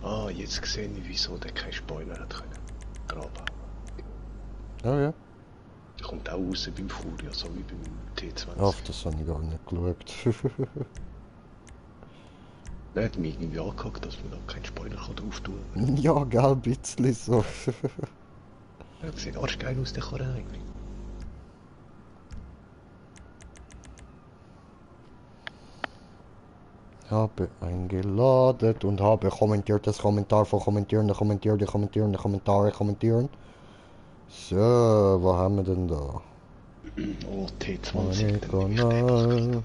Ah, jetzt sehe ich, wieso der keinen Spoiler hat können. Graben. Ja, ja. Der kommt auch raus beim Furia, so wie beim T20. Auf das habe ich gar nicht geschaut. Der hat mich irgendwie angehackt, dass man da keinen Spoiler drauf tun Ja, gell, ein bisschen so. kann. Der sieht arschgeil aus, der Karren eigentlich. Habe eingeladen und habe kommentiert das Kommentar von kommentieren, kommentieren, kommentieren, Kommentare kommentieren. So, was haben wir denn da? Oh, T20, Meine dann bin ich später ein bisschen. Kanal,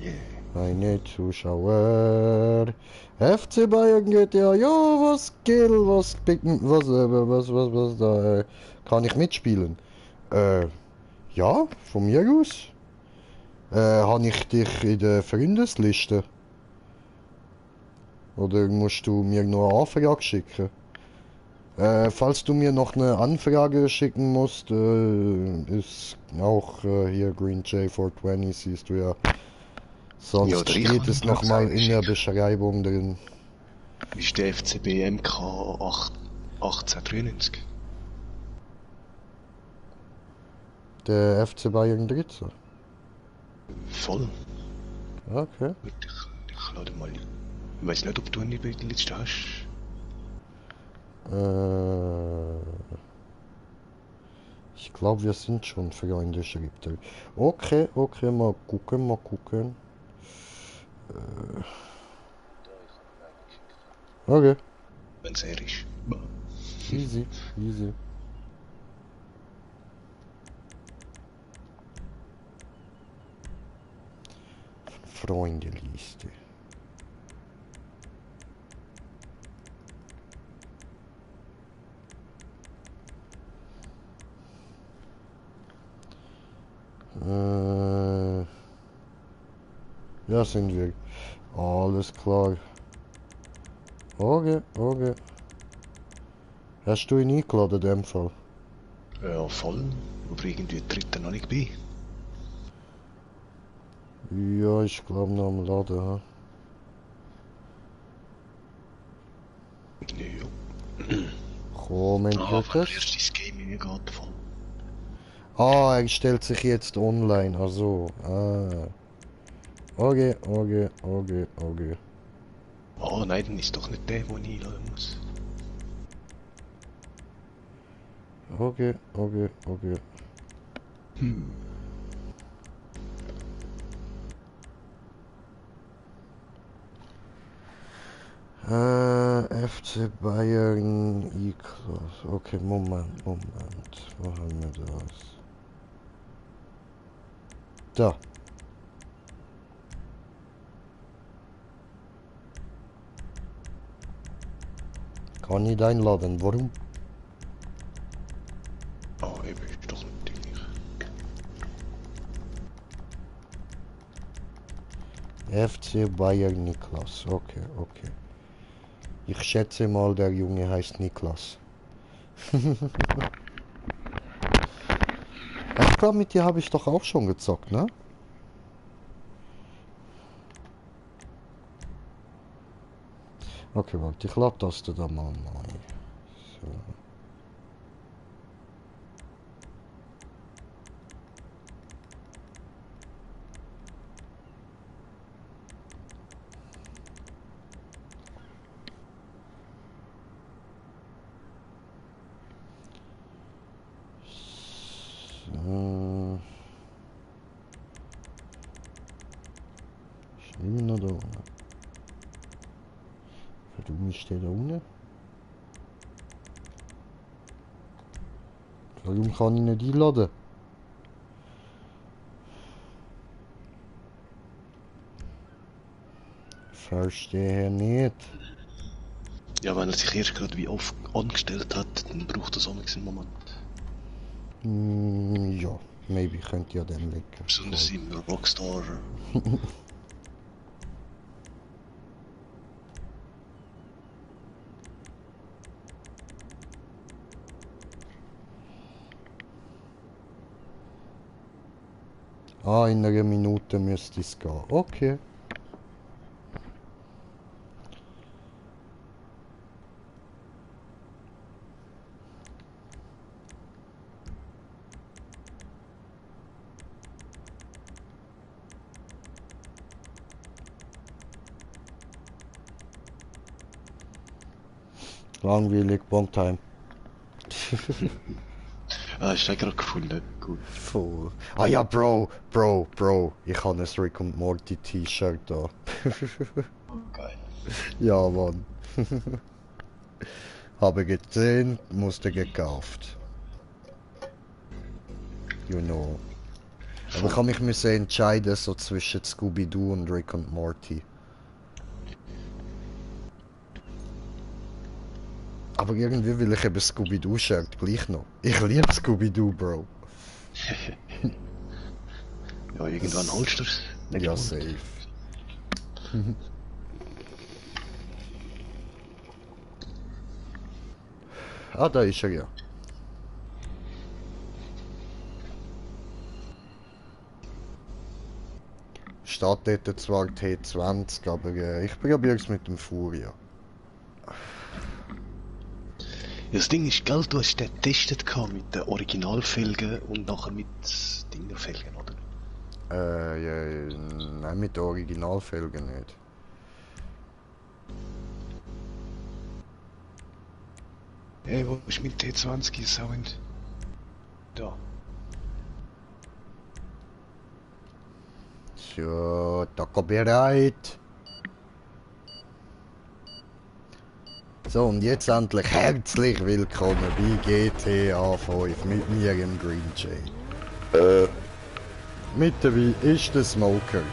Yeah. meine Zuschauer. FC Bayern GTA, ja, was geht, was da, kann ich mitspielen? Äh, ja, von mir aus. Habe ich dich in der Freundesliste? Oder musst du mir nur eine Anfrage schicken? Falls du mir noch eine Anfrage schicken musst, ist auch hier Green J420, siehst du ja. Ja, Sonst oder ich steht kann ihm es gerade nochmal eine in der schicken. Beschreibung drin. Wie ist der FCB MK 1893? Der FC Bayern Dritzer. Voll. Okay. Gut, ich lade mal. Ich weiß nicht, ob du eine bei der Liste hast. Äh, ich glaube, wir sind schon Freunde, schreibt er. Okay, okay, mal gucken, mal gucken. Okay, Wenn es er ist. easy, easy. Freundeliste. Ja, sind wir. Alles klar. Okay, okay. Hast du ihn eingeladen, in dem Fall? Ja, voll. Aber irgendwie tritt er noch nicht bei. Ja, ich glaube noch am Laden. Ha? Ja. Ah, Kommentiert wenn er es? erst ins Gaming geht, voll. Ah, er stellt sich jetzt online. Also, okay, okay, okay, okay. Ah, nein, dann ist doch nicht der, den ich einladen muss. Okay, okay, okay. Hm. FC Bayern E-Class. Okay, Moment, Moment. Wo haben wir das? Da. Kann ich einladen. Warum? Ah, eben, ist doch natürlich. FC Bayern Niklas. Okay, okay. Ich schätze mal, der Junge heißt Niklas. Ich glaube, mit dir habe ich doch auch schon gezockt, ne? Okay, warte, ich lade das da mal neu. So. So. Ist immer noch da unten. Warum ist der da unten? Warum kann ich nicht einladen? Verstehe nicht. Ja, wenn er sich erst gerade wie oft angestellt hat, dann braucht das auch einen Moment. Ja, maybe könnte ja dann liegen. Besonders Voll. im Rockstar. Ah, in einer Minute müsste es gehen. Okay. Langweilig, One-Time. Ah, ist der gerade gefunden. Gut. Voll. Ah ja, Bro. Ich habe ein Rick und Morty T-Shirt da. Oh, geil. Ja, Mann. Habe gesehen, musste gekauft. You know. Aber ich habe mich müssen entscheiden, so zwischen Scooby-Doo und Rick und Morty. Aber irgendwie will ich eben Scooby-Doo-Shirt gleich noch. Ich liebe Scooby-Doo, Bro. Ja, irgendwann holst du es. Ja, safe. Ah, da ist er ja. Steht dort zwar T20, aber ich probiere es mit dem Furia. Ja, das Ding ist, gell, du hast den getestet gehabt mit den Originalfelgen und nachher mit Dingerfelgen, oder? Ja, nein, mit den Originalfelgen nicht. Hey, wo ist mein T20 Sound? Da. So, Taco bereit. So, und jetzt endlich herzlich willkommen bei GTA 5 mit mir im Green Jay. Mit dabei ist der Smoker.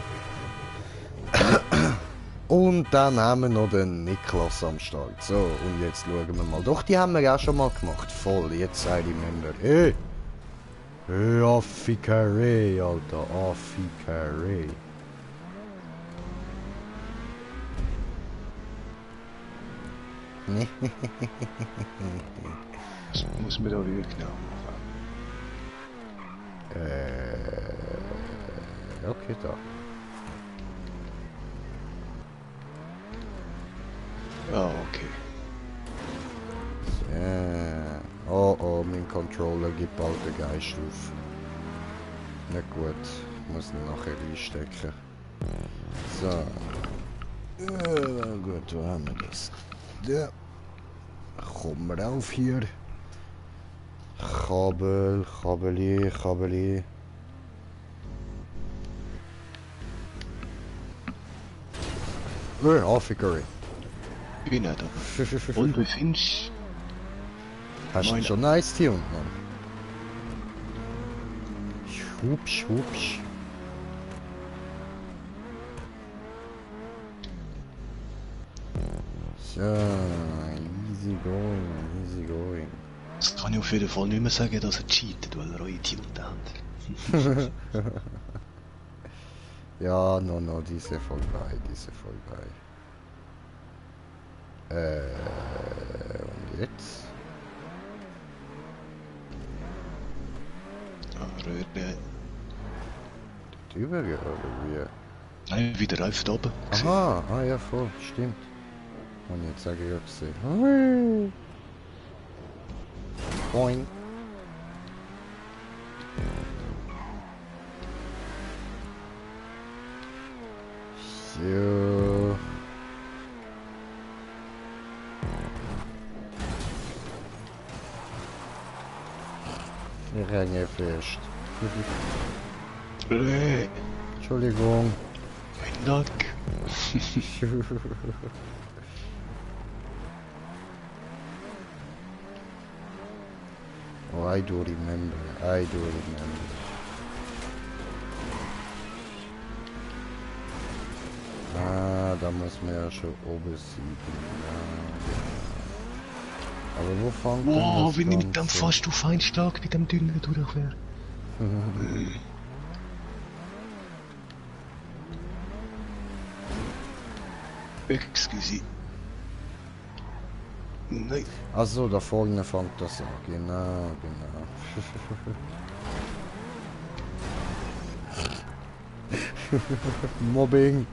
Und dann haben wir noch den Niklas am Start. So, und jetzt schauen wir mal. Doch, die haben wir auch schon mal gemacht. Voll, jetzt sei die Member. Hey! Hey, Affikare, Alter, Affikare. Das muss man da wieder genau machen. Okay, da. Ah, okay. So. Oh, mein Controller gibt bald den Geist auf. Na gut, muss ihn nachher einstecken. So. Gut, wo haben wir das? Ja. Komm rauf hier. Kabeli. Affikare. Ich bin nicht, aber. Und wie findest Hast du schon nice hier unten, Mann? Hupsch. So, easy going. Das kann ich auf jeden Fall nicht mehr sagen, dass er cheatet, weil er auch Idioten hat. Ja, no, die sind voll geil. Und jetzt? Ah, Röhre. Drüber oder wie? Nein, wieder rauf da oben. Aha, ja voll, stimmt. Und jetzt sage ich auch gesehen. Boing. So. Wir hängen fest. Röhre. Entschuldigung. Mein Dank. Oh, I do remember. Ah, da muss man ja schon oben siegen. Ja. Aber wo fängt denn Wow, das wie nimmt dann Ganze? fast du Feinstark mit dem dünnen Durchquer? Excuse. Nein. Also da vorne fängt das an. Genau. Mobbing.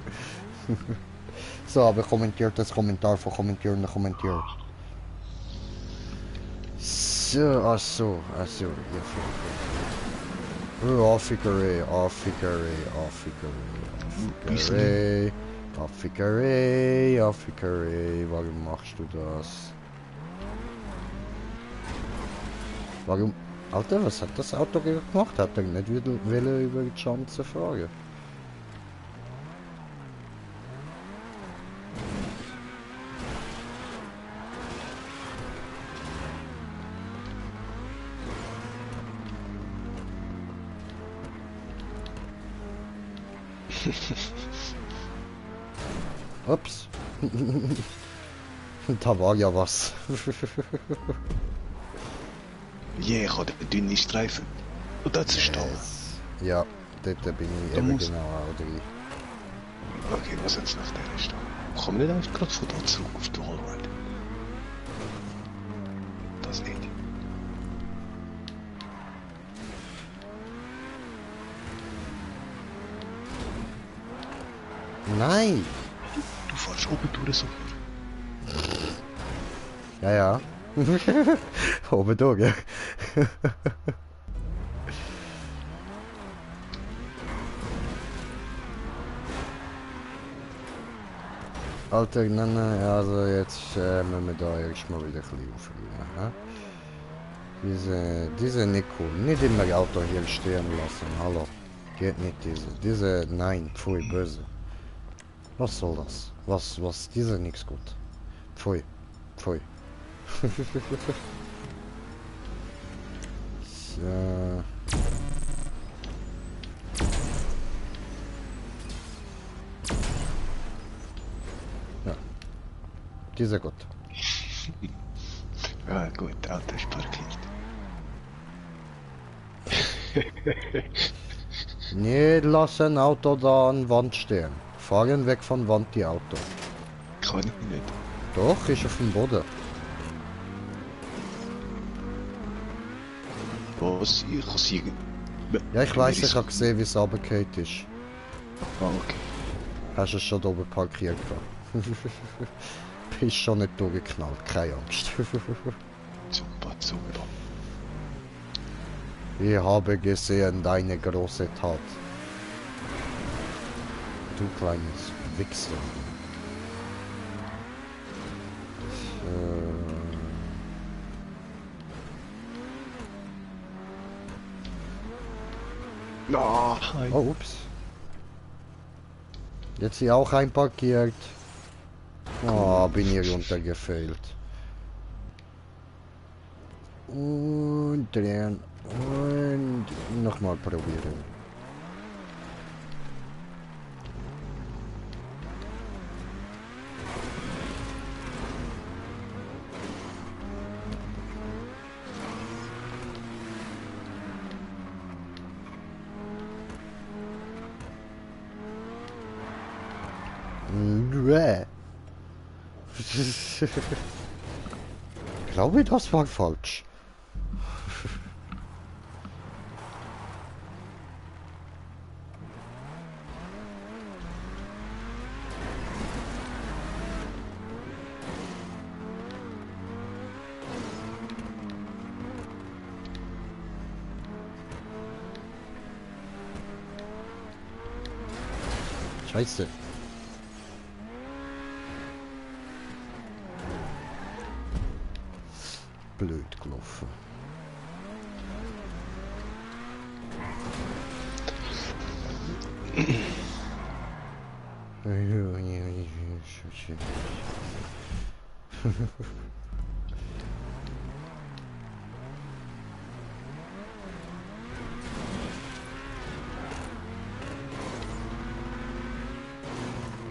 So, aber kommentiert das Kommentar von kommentierenden Kommentier. So, ach so, ja, Affikare. Affikare, warum machst du das? Warum? Alter, was hat das Auto gemacht? Hat er nicht wieder über die Chance fragen? Ups. Da war ja was. Je, ich habe den dünnen Streifen. Und dort ist Stau. Ja, dort bin ich Da eben muss- genau auch drin. Okay, was jetzt nach der Stau? Kommen wir nicht einfach gerade von da zurück auf die Wallride? Das nicht. Nein! Du fährst oben durch so. Ja, ja. Oben durch, gell? Alter, nein, also jetzt müssen wir da erstmal wieder ein bisschen aufräumen. Diese nicht cool. Nicht immer Auto hier stehen lassen, hallo. Geht nicht diese, nein, pfui, böse. Was soll das? Diese nix gut. Pfui, pfui. So. Ja. Diese gut. Ja gut, Auto ist parkiert. Nicht lassen Auto da an Wand stehen. Fahren weg von Wand die Auto. Kann ich nicht. Doch, ist auf dem Boden. Was? Ich kann sie... Ja, ich weiß, ich habe gesehen, wie es runtergefallen ist. Ah, okay. Hast du es schon da oben parkiert? Bist schon nicht durchgeknallt, keine Angst. Super, super. Ich habe gesehen deine große Tat. Du kleines Wichser. Nein. Oh, ups. Jetzt hier auch einparkiert. Oh, bin hier runtergefällt. Und drehen. Und nochmal probieren. Bäh. Ich glaube, das war falsch. Scheiße. Blöd gelaufen.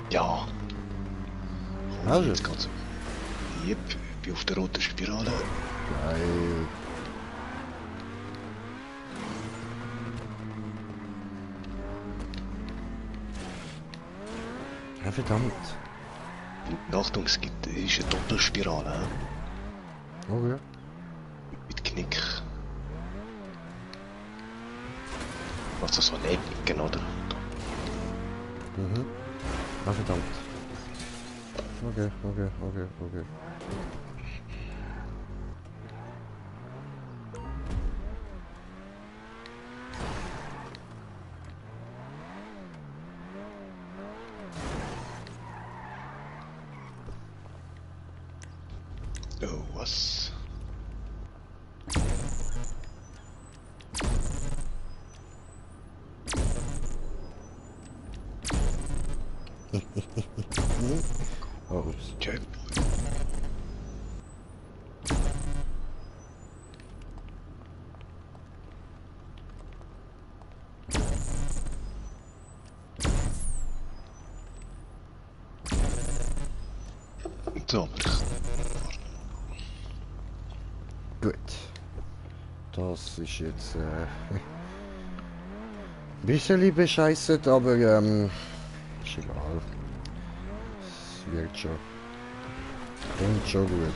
Ja. Also. Jetzt geht's. Yep, ich bin auf der roten Spirale. Geil. Ja, verdammt. Und Achtung, es gibt, ist eine Doppelspirale. Hä? Oh ja. Mit Knick. Also so ein Ecken, oder? Mhm. Ah, verdammt. Okay. Oh, was? Oh, ups. Checkpoint. So, aber Gut. Das ist jetzt ein bisschen bescheißet, aber ist egal. Es wird schon. Klingt schon gut.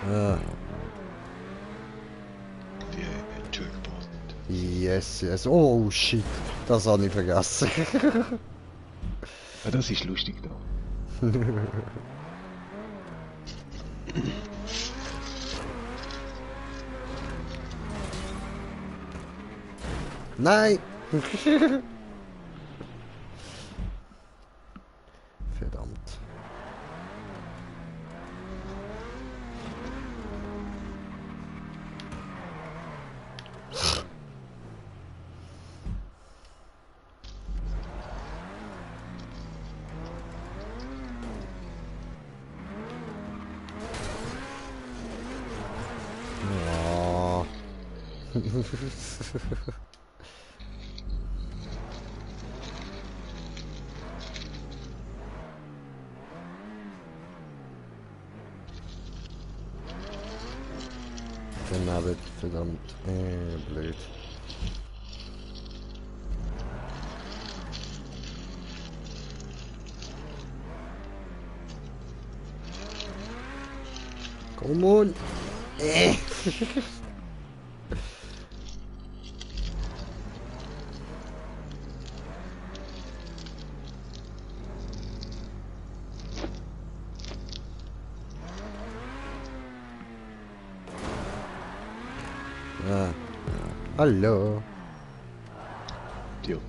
Ah, wie Checkpoint. yes, yes. Oh shit, das habe ich vergessen. Ja, das ist lustig da. Nein! Verdammt. Ja. Daneben, verdammt. Blöd. Come on! Ah. Hallo. Jo.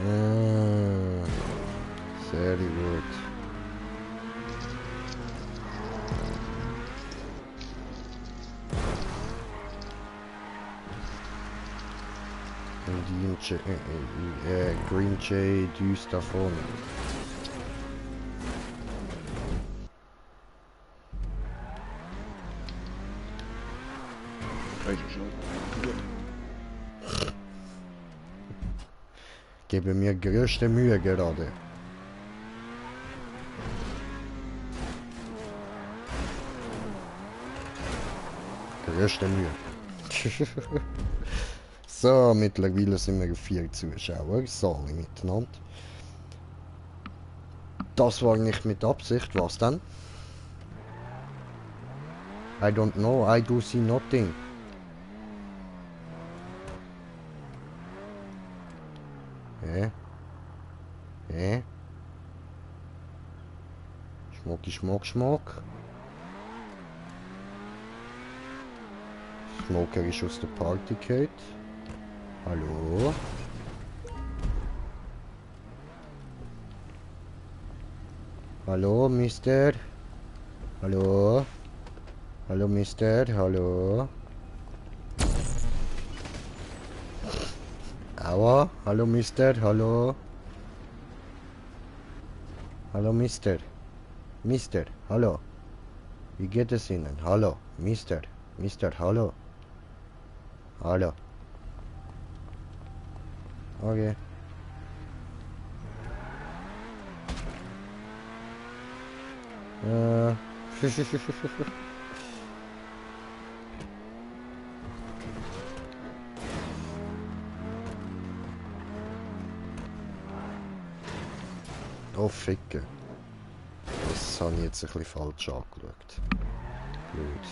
Ah. Sehr gut. Green Jay düst davon. Also schon. Gebe mir größte Mühe gerade. Größte Mühe. So, mittlerweile sind wir 4 Zuschauer. So, miteinander. Das war nicht mit Absicht, was denn? I don't know, I do see nothing. Hä? Hä? Schmucki, Schmuck, Schmuck. Smoker ist aus der Party gefallen. Hallo? Hallo, Mister? Hallo? Hallo, Mister? Hallo? Aua? Hallo, Mister? Hallo? Hallo, Mister? Mister? Hallo? Wie geht es Ihnen? Hallo? Mister? Mister? Hallo? Hallo? Okay. Äh. Oh, Ficke. Das habe ich jetzt ein bisschen falsch angeschaut. blöd.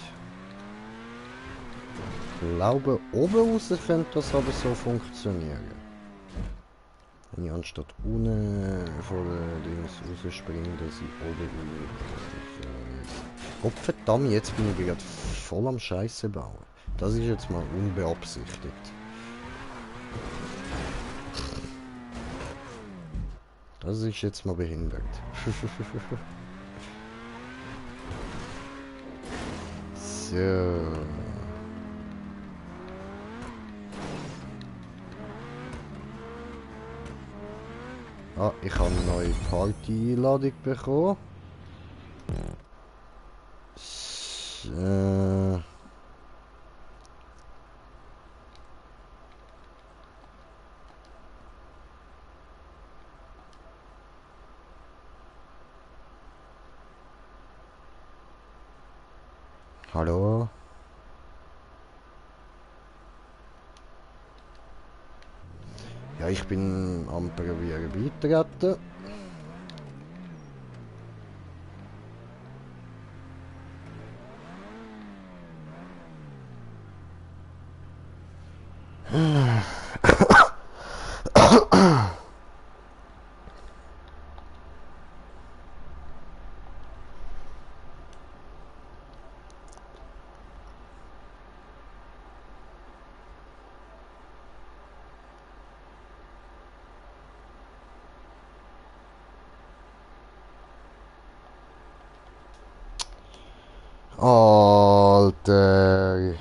Ich glaube, oben raus könnte das aber so funktionieren. Wenn ich anstatt unten vor den Dings rausspringe, dass ich oben raus. Gott verdammt, jetzt bin ich gerade voll am Scheiße bauen. Das ist jetzt mal unbeabsichtigt. Das ist jetzt mal behindert. So. Ah, ich habe eine neue Party-Einladung bekommen. So. Hallo? Ja, ich bin am probieren beitreten. Alter.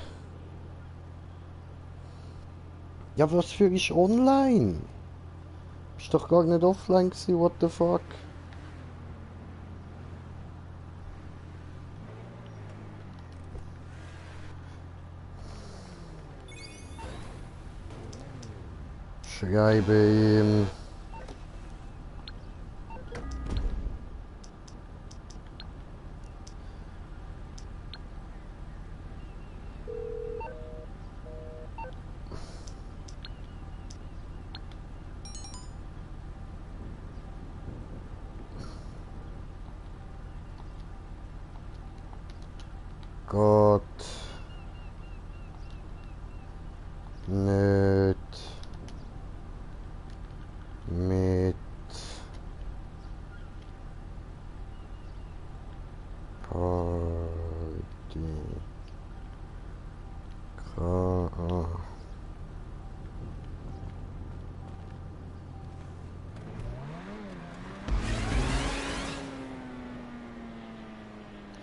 Ja, was für ich online? Bist doch gar nicht offline gewesen, what the fuck? Schreibe ihm. Gott. Nicht. Mit. Party.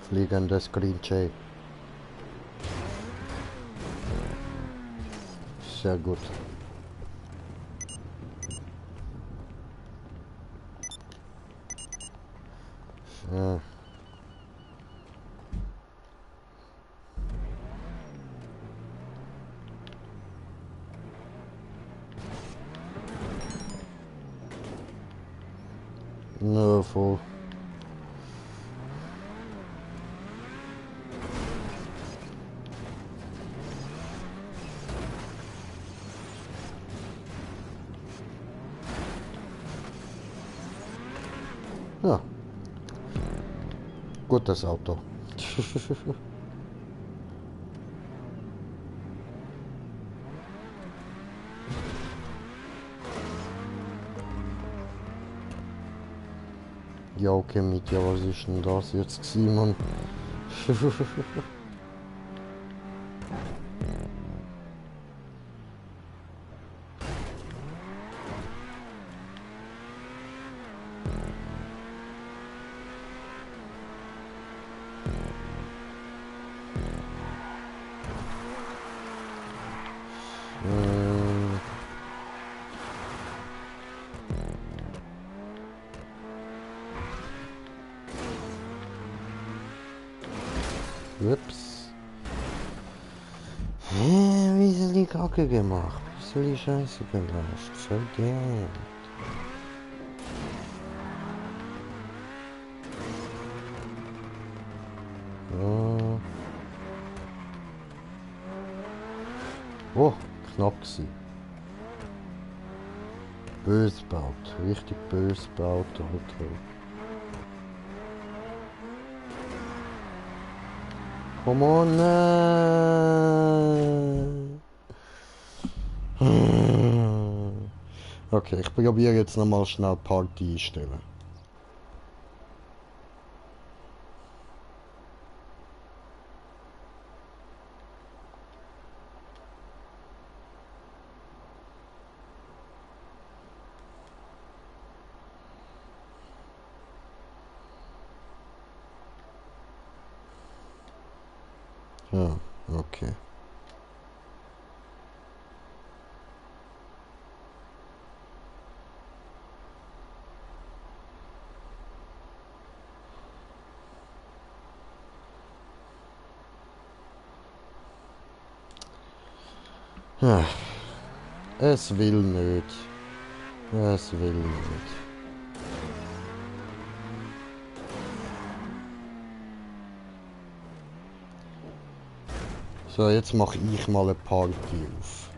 Fliegendes Green Jay. Sehr gut. So. No, voll. Ja. Gutes Auto. Ja, okay, mit ja, was ist denn das jetzt gewesen, Mann? Ups. Wie sind die Kacke gemacht? Wie soll die Scheiße gelöscht? Verdammt. Ja. Oh, knapp gewesen. Bös baut. Richtig bös baut, Alter. Come on. Okay, ich probiere jetzt nochmal schnell Party einstellen. Ja, okay. Ja, es will nicht. Es will nicht. So, jetzt mache ich mal eine Party auf.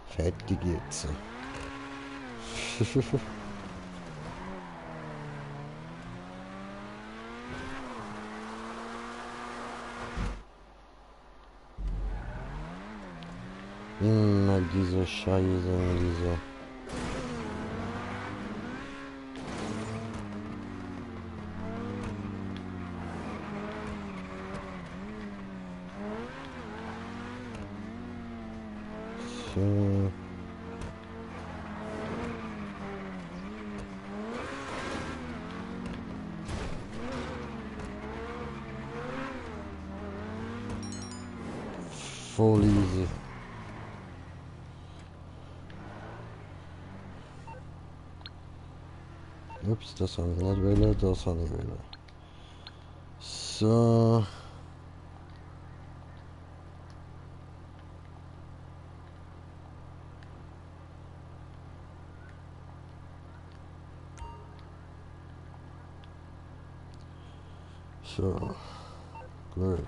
Fertig jetzt. Immer diese Scheiße, diese. So. Voll easy. Ups, das habe ich nicht wollen, das habe ich wollen. So. So. Gut.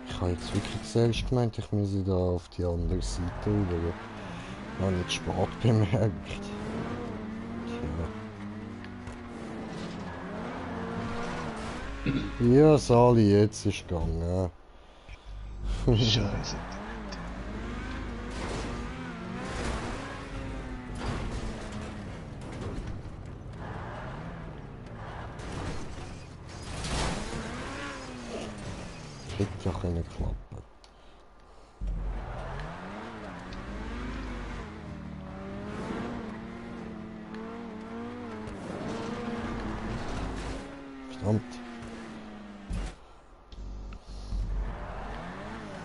Ich habe jetzt wirklich selbst gemeint, ich müsse da auf die andere Seite rüber. Habe ich spät bemerkt. Tja. Ja, Sali, jetzt ist gegangen. Scheiße. Hätte ja können klappen. Verdammt.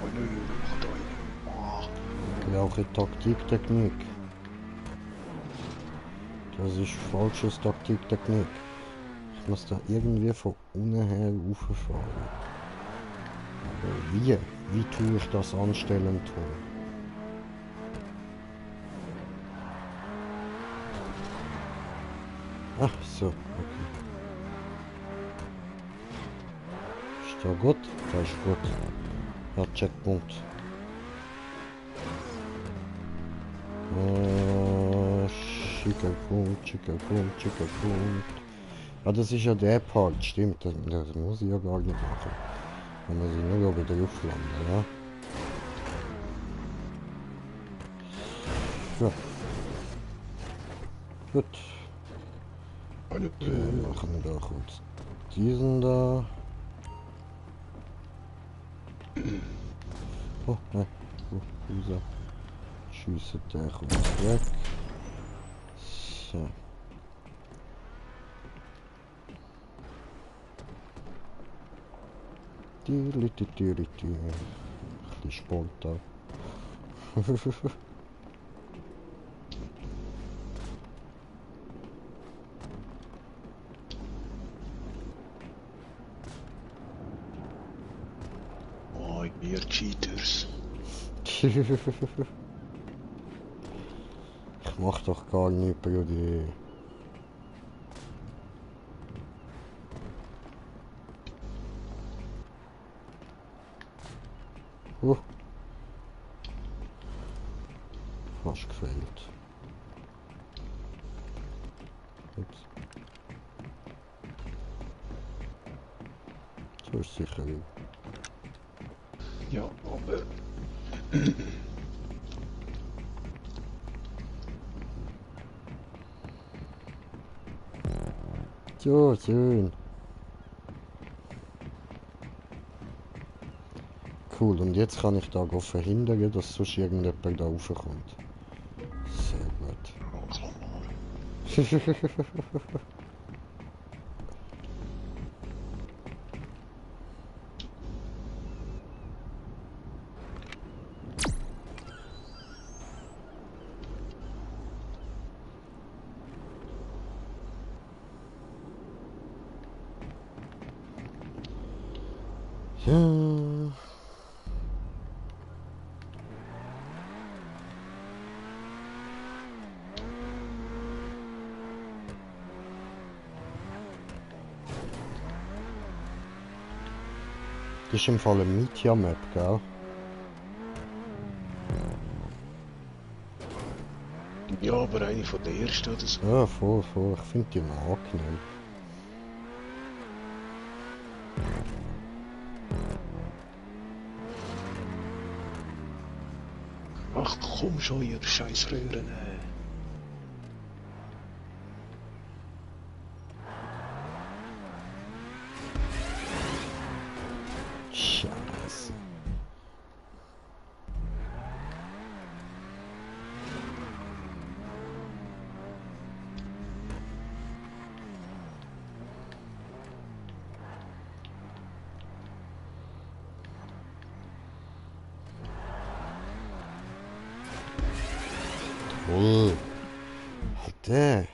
Oh nö, hat einer. Oh. Welche Taktiktechnik? Das ist falsches Taktiktechnik. Ich muss da irgendwie von unten her rauffahren. Aber wie? Wie tue ich das anstellen tun? Ach so, okay. Ist da gut? Da ist gut. Ja, Checkpunkt. Schicker Punkt, schicker Punkt, schicker Punkt. Ah, das ist ja der Part, stimmt. Das muss ich ja gar nicht machen. Da muss ich nur oben drauf landen, ja? So. Gut. Machen wir da kurz diesen da. Oh, nein. Dieser. Schieße der kurz weg. So. Ein bisschen Sport da. Oh, ihr Cheaters. Ich Mach doch gar nicht, Brudi. Fast gefällt. Ups. So ist sicher wie. Ja, aber... So, schön. Cool, und jetzt kann ich da verhindern, dass sonst irgendjemand da raufkommt. Sehr gut. Ja. Das ist im Fall eine Meteor-Map, gell? Ja, aber eine von der ersten oder so. Ja, voll. Ich finde die noch angenehm. Ach komm schon, ihr Scheißröhren. Scheiße. Toll. Der.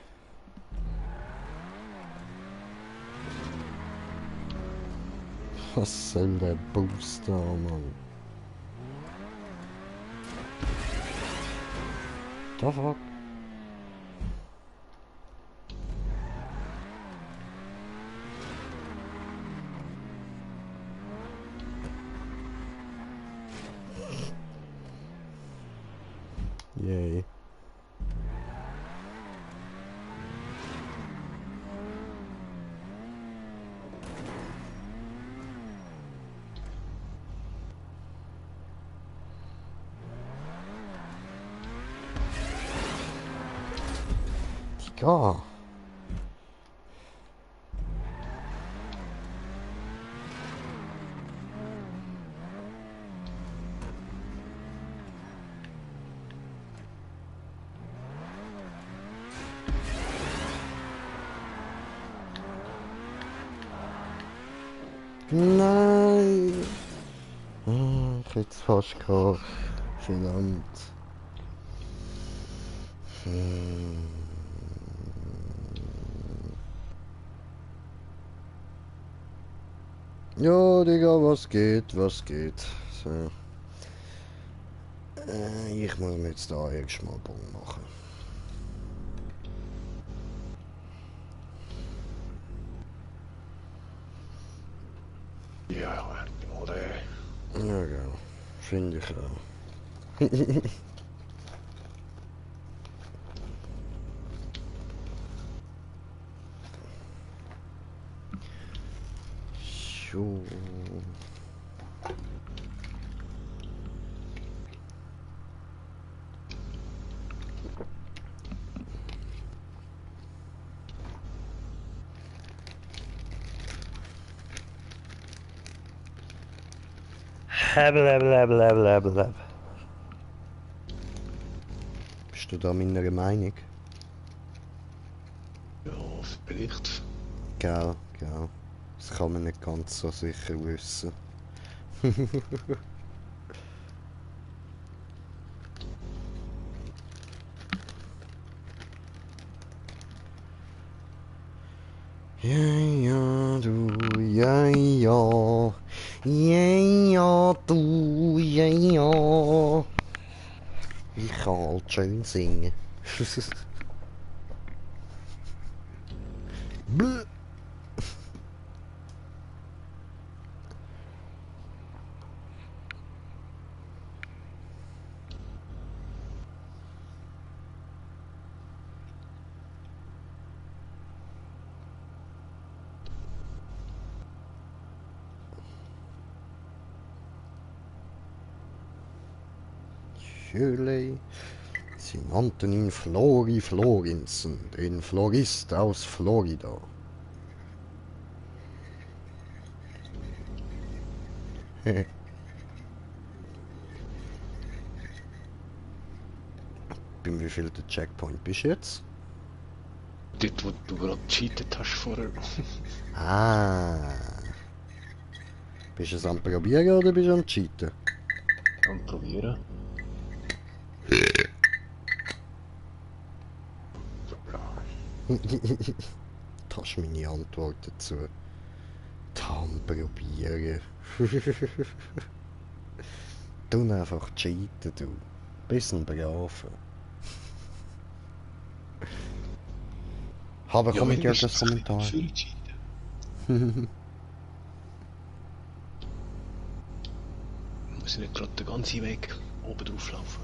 Was soll der Booster, Mann? Da fuck. Yay. Digga. Nein. Ich hätte es fast gehabt. Verdammt. Ja, Digga, was geht, was geht. So. Ich muss mir jetzt da erstmal Bogen machen. Ja, oder? Ja, genau. Finde ich auch. So. Blablabla. Bist du da meiner Meinung? Ja, vielleicht. Gell. Das kann man nicht ganz so sicher wissen. Ja, du, ja, du, ja. Ich kann halt schön singen. Bäh. Shirley. Sie nannten ihn Flori Florinson, den Florist aus Florida. Beim wievielten Checkpoint bist du jetzt? Dort, wo du gerade gecheatet hast vorher. Ah. Bist du es am Probieren oder bist du am Cheaten? Am probieren. Das ist meine Antwort dazu. Am Probieren. Du einfach cheaten, du. Bist ein Braver. Aber komm mit dir das Kommentar. Für cheaten. Muss nicht gerade den ganzen Weg oben drauf laufen.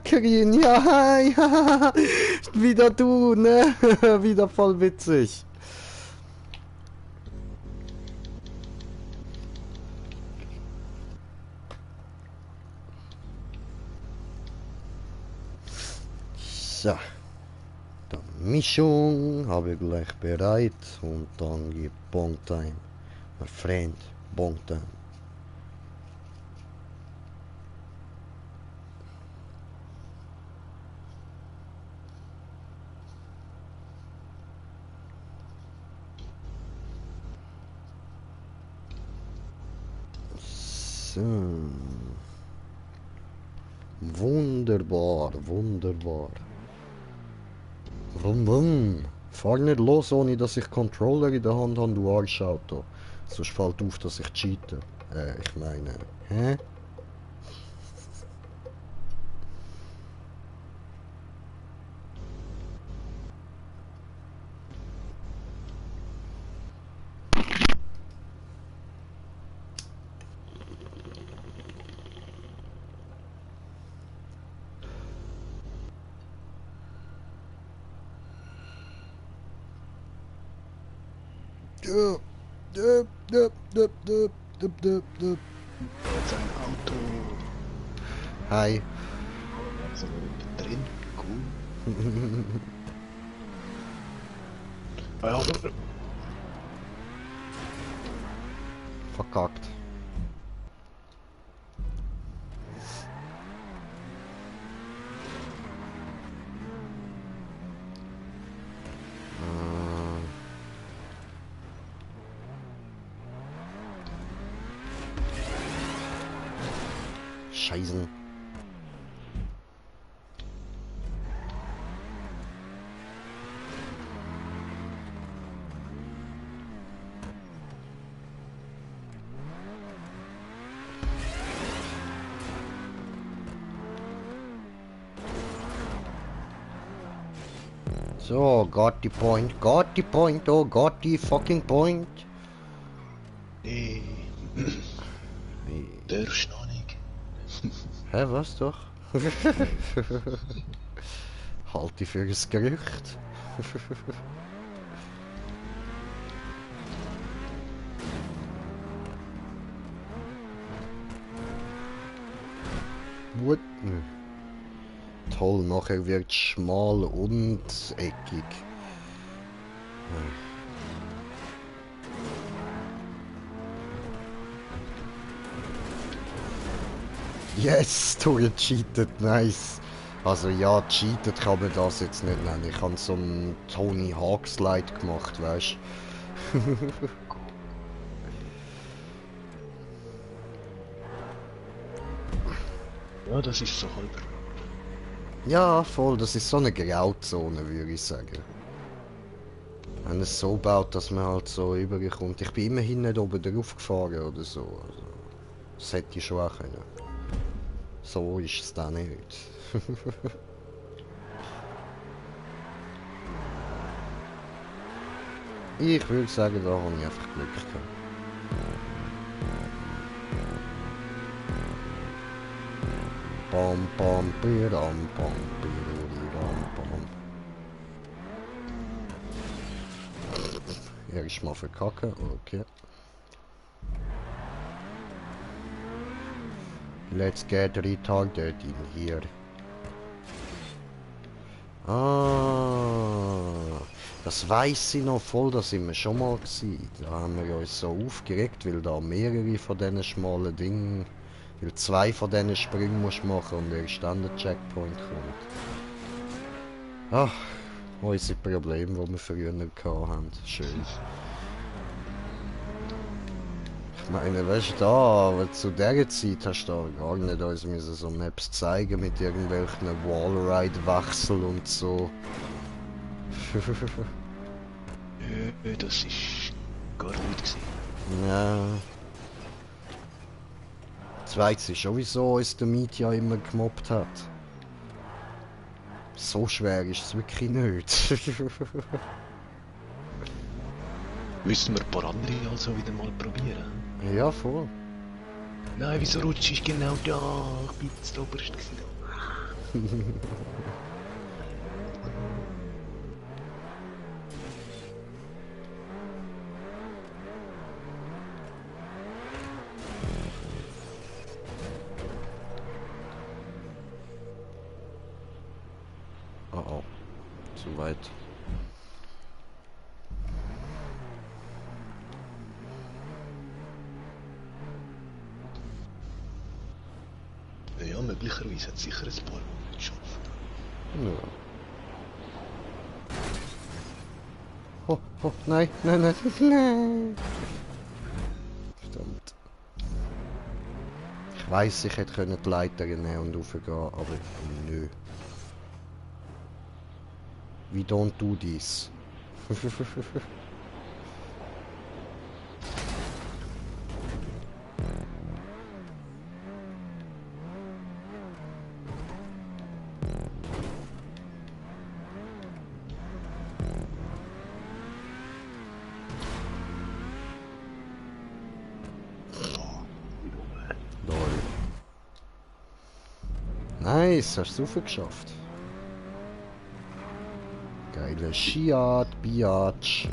Karin, ja, ja, wieder du, ne? Wieder voll witzig. So, dann Mischung habe ich gleich bereit und dann gibt Bong Time. My friend, Bong Time. So. Wunderbar, wunderbar. Wum wum. Fahr nicht los, ohne dass ich Controller in der Hand habe, du Arschauto. Sonst fällt auf, dass ich cheate. Ich meine, hä? Jetzt ein Auto. Hi. Also drin. Cool. Ah ja, Verkackt. Scheißen. So, got the point, oh, got the fucking point. nee. Der ist noch nicht. Hä, was doch? Halte ich für ein Gerücht. What? Toll, nachher wird schmal und eckig. Yes, du gecheatet, nice. Also ja, cheatet kann man das jetzt nicht nennen. Ich habe so einen Tony Hawk Slide gemacht, weißt Ja, das ist so halb. Ja, voll, das ist so eine Grauzone, würde ich sagen. Wenn es so baut, dass man halt so überkommt. Ich bin immerhin nicht oben drauf gefahren oder so. Also, das hätte ich schon auch können. So ist es dann nicht. Ich würde sagen, da habe ich einfach Glück gehabt. Bam, bam, bidam, bam, bidam, bam. Erstmal verkacken, okay. Let's get retarded in here. Ah, das weiss ich noch voll, da sind wir schon mal gewesen. Da haben wir uns so aufgeregt, weil da mehrere von diesen schmalen Dingen, weil 2 von diesen Sprüngen musst du machen und erst dann der Checkpoint kommt. Ach, unsere Probleme, die wir früher hatten. Schön. Ich meine, weißt du, aber zu dieser Zeit hast du da gar nicht uns müssen so Maps zeigen mit irgendwelchen Wallride-Wechsel und so. Das ist gar nicht gewesen. Ja. Das weiss ich schon, wieso uns der Mietja immer gemobbt hat. So schwer ist es wirklich nicht. Müssen wir ein paar andere also wieder mal probieren? Ja, voll. Nein, wieso rutsche ich genau da? Ich bin jetzt oberst gewesen. Oh oh. Zu weit. Ja, möglicherweise hat es sicher ein paar Mal geschafft. Ja. Oh, oh, nein, nein, nein, nein. Verdammt. Ich weiss, ich hätte die Leiter nehmen und raufgehen, aber nö. We don't do this. Lol. Nice, hast du es geschafft. Geile Schiat, Biatch.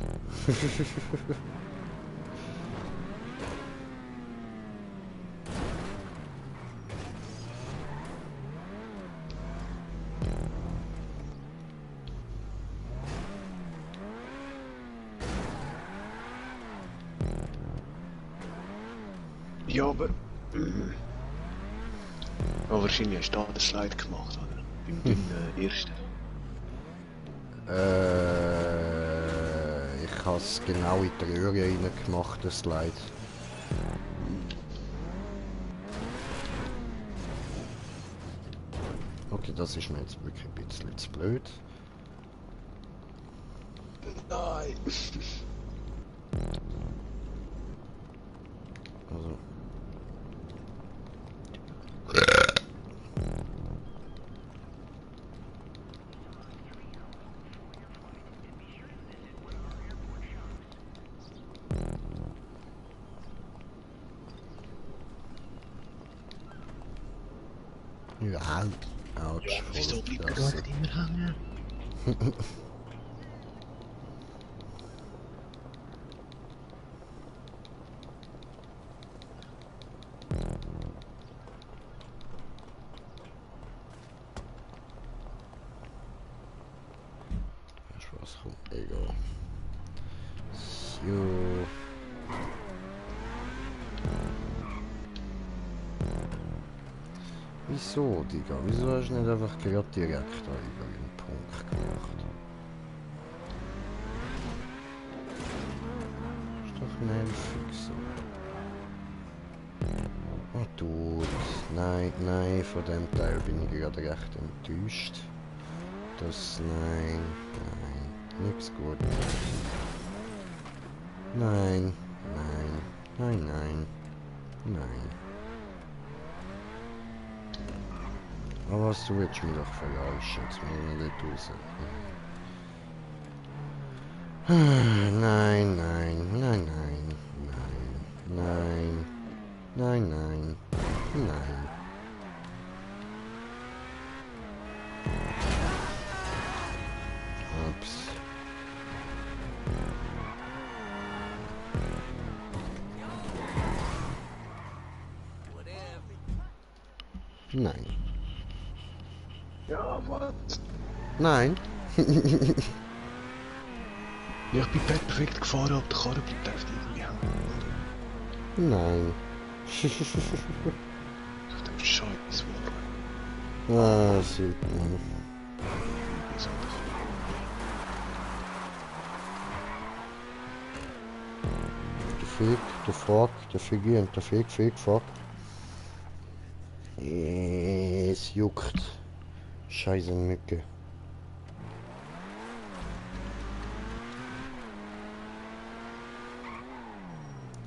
Ja, aber... Aber wahrscheinlich hast du da den Slide gemacht, oder? Beim ersten. Ich habe es genau in die Röhre rein gemacht, das Slide. Okay, das ist mir jetzt wirklich ein bisschen zu blöd. Nein! Also. Ja, ouch, Wieso voll bleibt Fresse. gerade immer hängen? Was kommt? Egal. So. Wieso, Digga? Wieso hast du nicht einfach gerade direkt da über den Punkt gemacht? Ist doch nervig so. Oh du, nein, nein, von dem Teil bin ich gerade recht enttäuscht. Das, nein, nein, nichts gut. Nein, nein, nein, nein, nein. Aber was, du willst mich doch verarschen, jetzt muss ich nicht raus. Nein, nein, nein, nein, nein, nein, nein, nein. Ups. Nein. Ja, was? Nein. Ja, ich bin perfekt gefahren, aber der Karre bleibt einfach irgendwie hängen. Nein. Auf dem scheiß Wallride. Ah, shit, man. Wieso doch? Der Fick, der Fuck, der Figgy und der Fick, Fuck. Es juckt. Scheiße Mücke.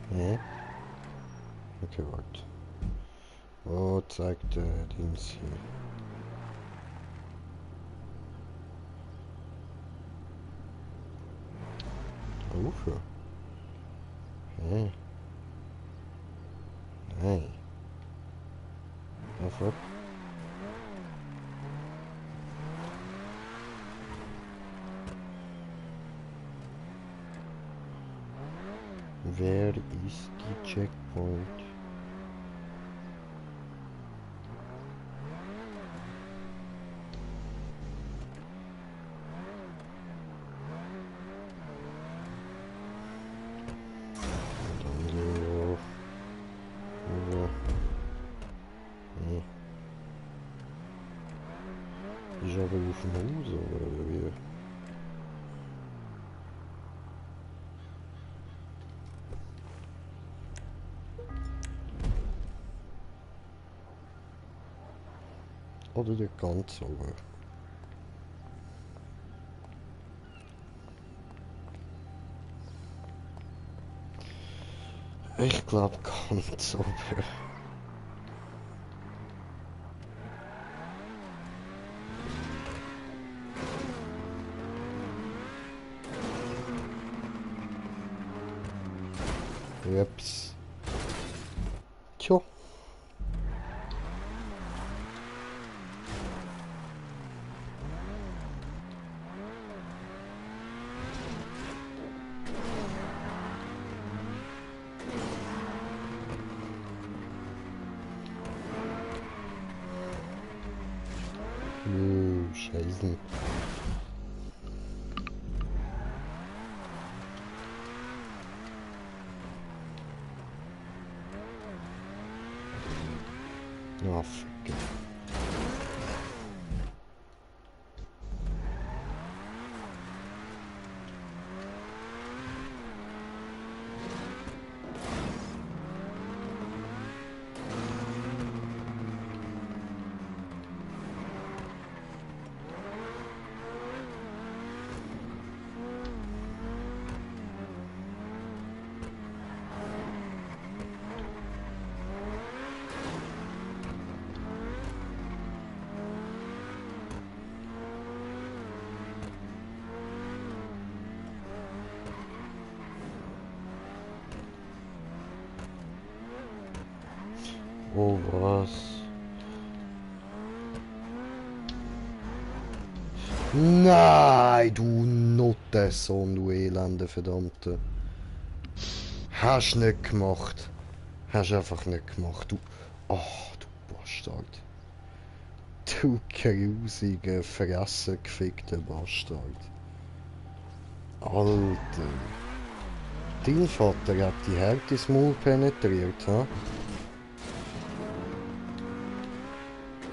Hä? Okay, warte. Wo zeigt der Dings hier? Ufer. Hä? Nein. Einfach. Wer ist die Checkpoint? Dann gehen wir auf. Rüber. Nee. Ich habe auf dem Haus oder wie? Oder der ganz oben? Ich glaube ganz oben. Ups. Tja. Scheiße. Ah, fuck. Oh, was? Nein, du Nuttensohn, du elende Verdammte. Hast nicht gemacht. Hast einfach nicht gemacht. Du. Ach, du Bastard. Du grusige, fressgefickte Bastard. Alter. Dein Vater hat die Härte ins Maul penetriert, ha?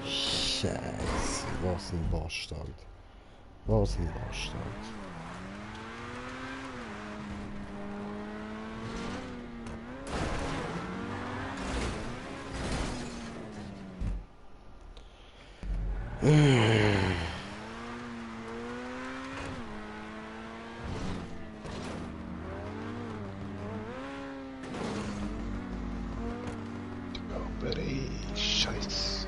Scheiße, was ein Bastard. Was ein Bastard. Aber ey, Scheiß.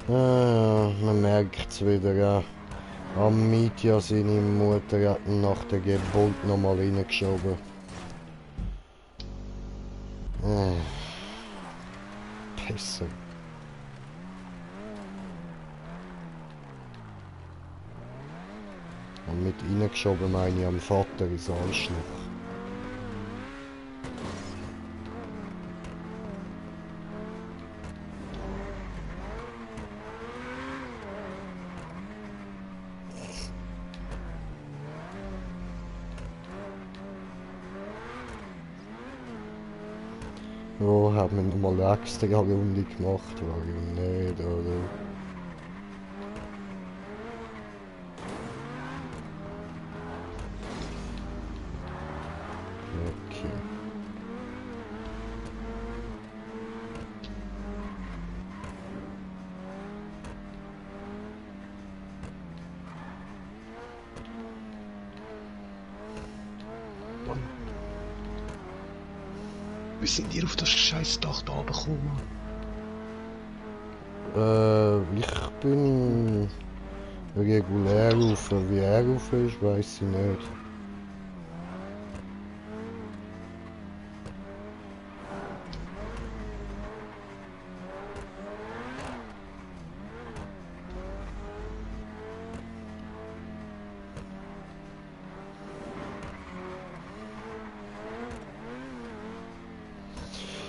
Man merkt es wieder, ja. Am Mietja seine Mutter hat ihn nach der Geburt nochmal reingeschoben. Besser. Und mit reingeschoben meine ich am Vater ins Arschloch. Oh, haben wir nochmal eine extra Runde gemacht, warum nicht, oder? Okay. Wie sind ihr auf das scheiß Dach da gekommen? Ich bin regulär rauf. Wie er rauf ist, weiss ich nicht.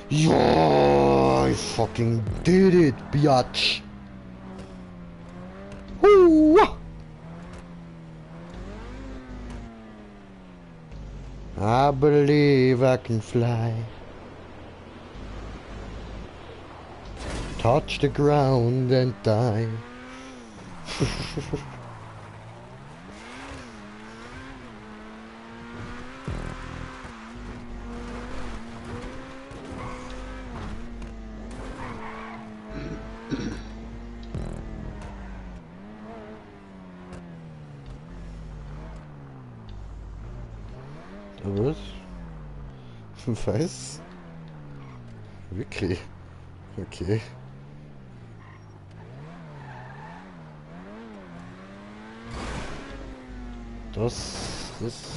Ja, I fucking did it, biatch. I believe I can fly. Touch the ground and die. Was? Was? Wirklich? Okay. Das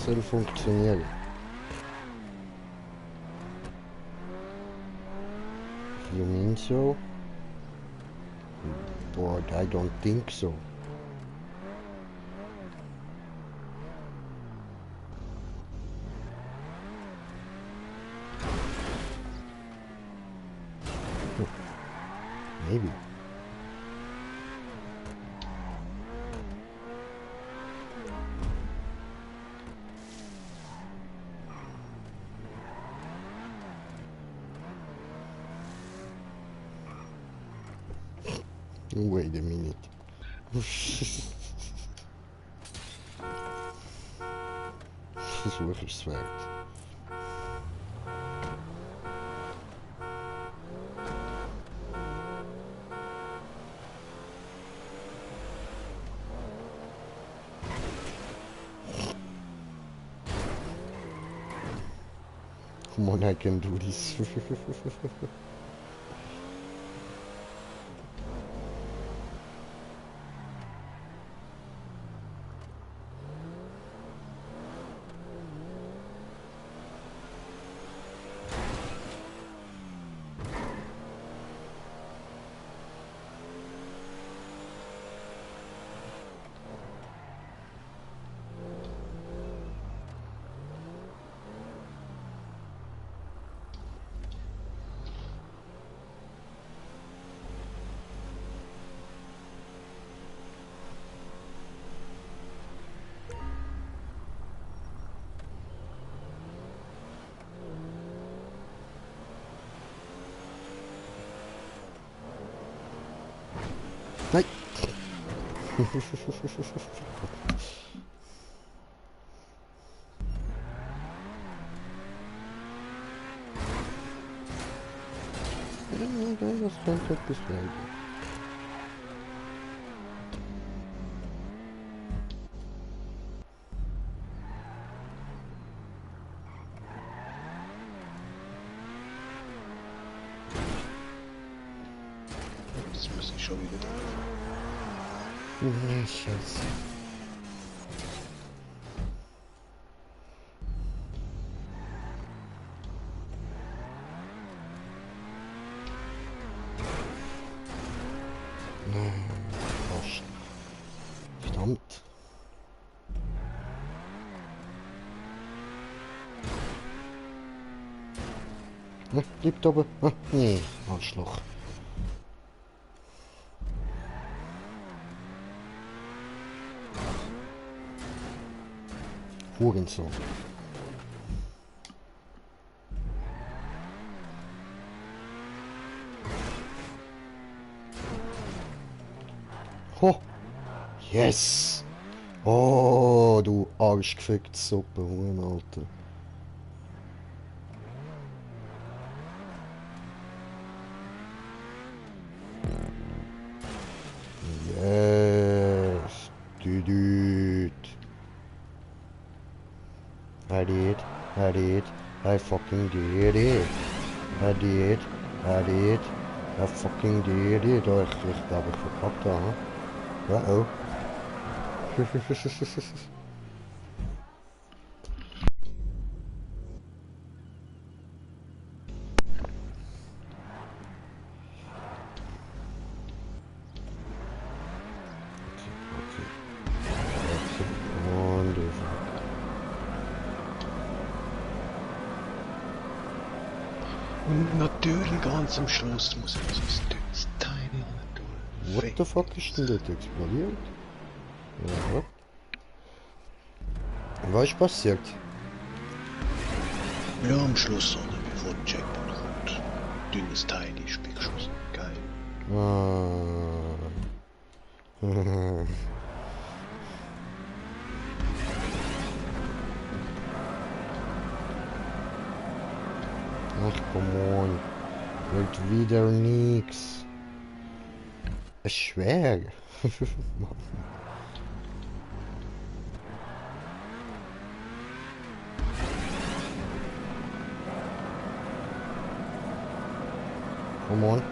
soll funktionieren. You mean so? But I don't think so. Maybe. Wait a minute. Versuch es wert. Come on, I can do this. Nein. Das könnte etwas werden. Das muss ich schon wieder da. Nee, Scheiße. Arsch. Verdammt. Bleib da oben. Nee, Arschloch. Hurensohn. Ho! Yes! Oh, du arschgefickte Suppe, Huren, Alter. Yes! Dude. I did. I did. I fucking did it. I did. I did. I fucking did it. Oh, ich glaube, ich verkackt da, ne? Uh-oh. Und natürlich ganz am Schluss muss ich so ein dünnes Teil durch. What the fuck ist denn dort explodiert? Ja. Was ist passiert? Ja, am Schluss, oder bevor der Checkpoint kommt. Dünnes Teil ist weggeschossen. Geil. Ah. Ach, come on. Wird wieder nix. Es ist schwer. Come on.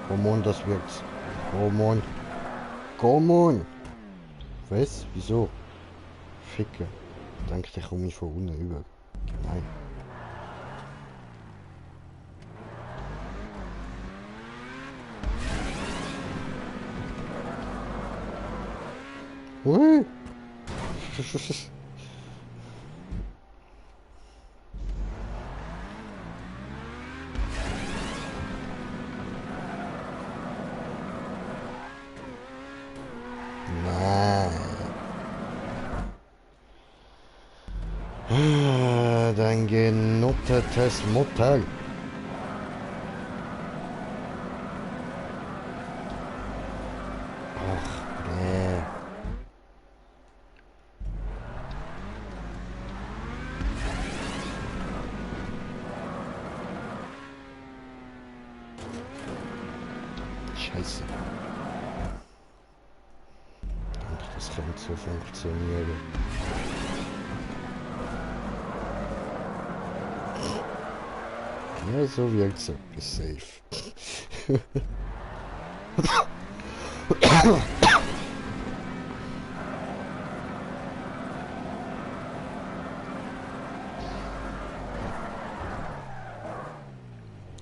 Come on, das wird's. Come on. Come on. Was? Wieso? Ficke. Ich denke, ich komme mich von unten über. Nein. Ui. Dein genuttetes Mutter. Ach, nee. Scheiße. Das könnte so funktionieren. Ja, so wirkt's etwas safe.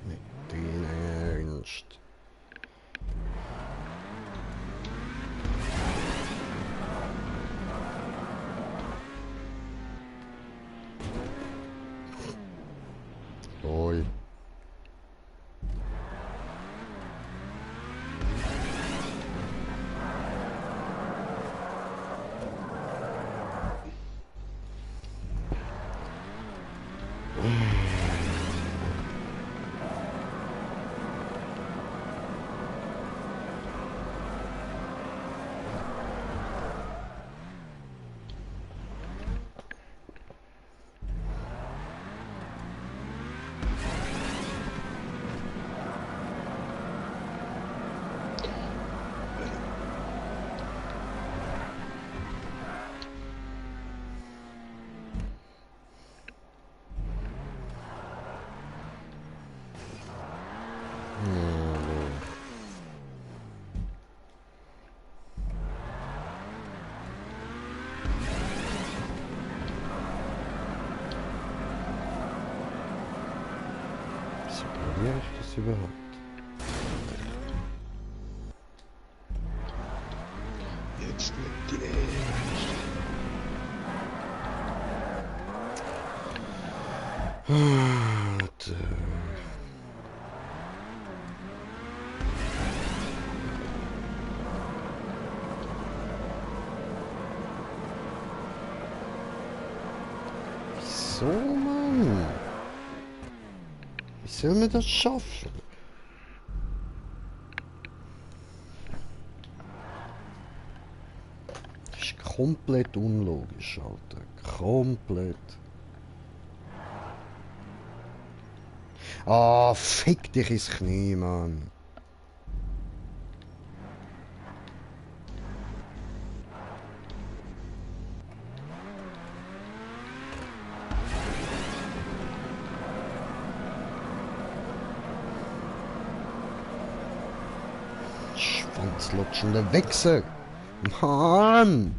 Nicht dein Ernst. Lol. überhaupt? Jetzt mit dir. Warte. Wieso, Mann? Wie soll man das schaffen? Das ist komplett unlogisch, Alter. Komplett. Ah, fick dich ins Knie, Mann. Schwanzlutschende Wichse. Mann!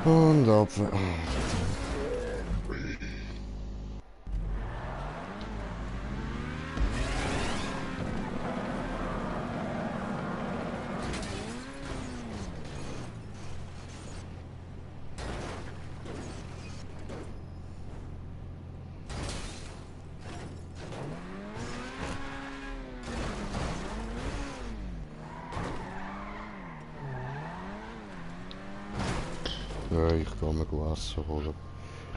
Und Apfel. Ja, ich kann mir Wasser holen.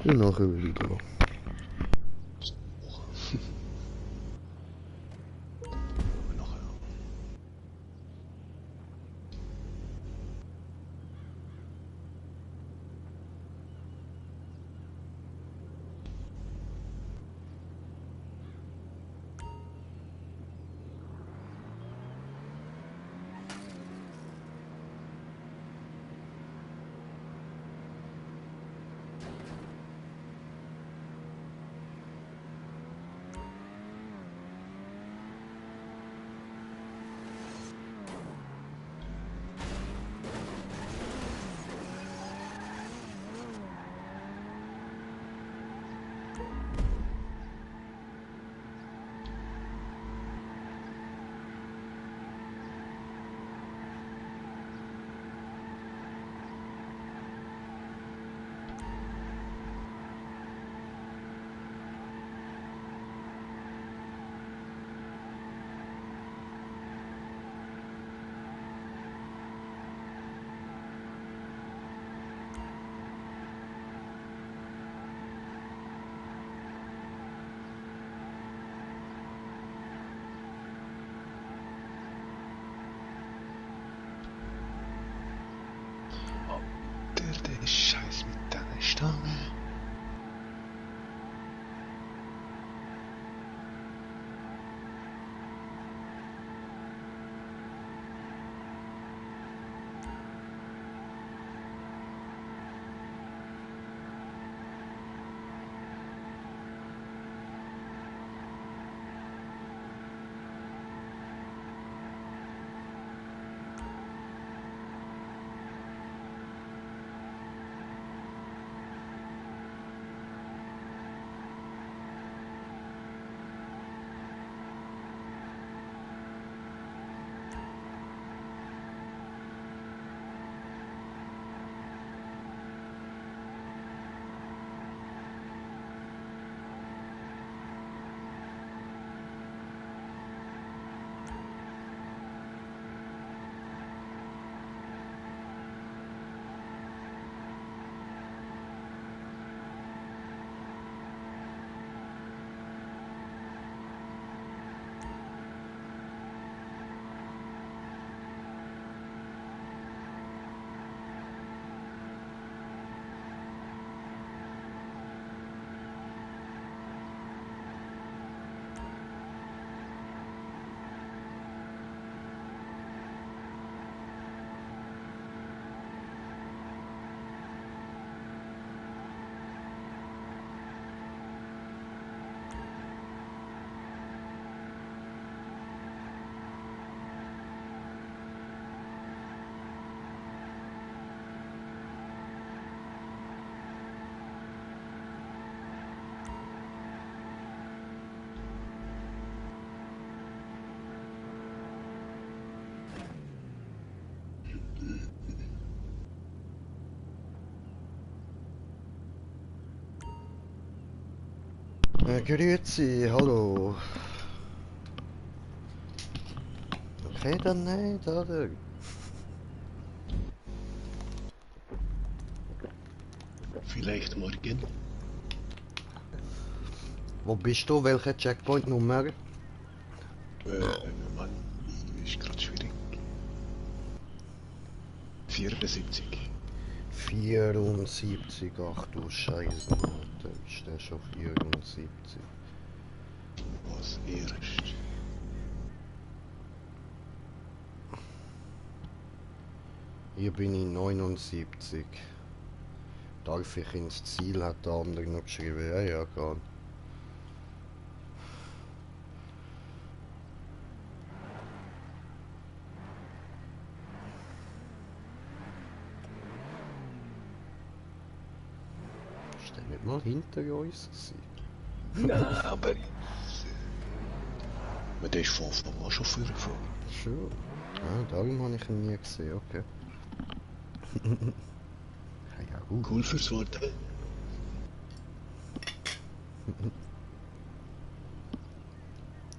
Und nachher wieder dran. Nachher. Grüezi, hallo. Okay, dann nicht, oder? Vielleicht morgen. Wo bist du? Welche Checkpoint-Nummer? Mann, ist gerade schwierig. 74. 74, ach du Scheiße, Alter, ist der schon 74? Was erst? Hier bin ich 79. Darf ich ins Ziel, hat der andere noch geschrieben. Ja, ja, gar nicht. Ist der nicht mal hinter uns gewesen? Nein, aber... Aber der ist von was schon vorgefahren? Schon. Ah, darum habe ich ihn nie gesehen, okay. Ja, gut. Cool fürs Warten.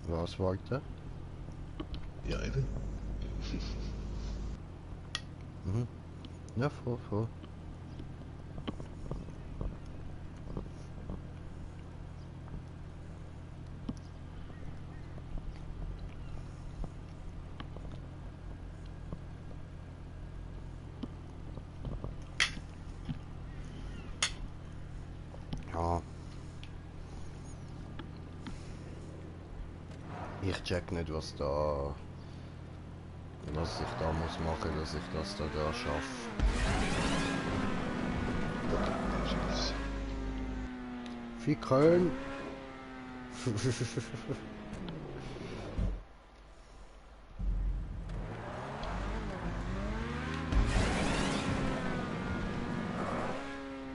Was warte? Ja, eben. Mhm. Ja, voll. Ja. Ich check nicht, was ich da muss machen, dass ich das da schaffe. Ficken!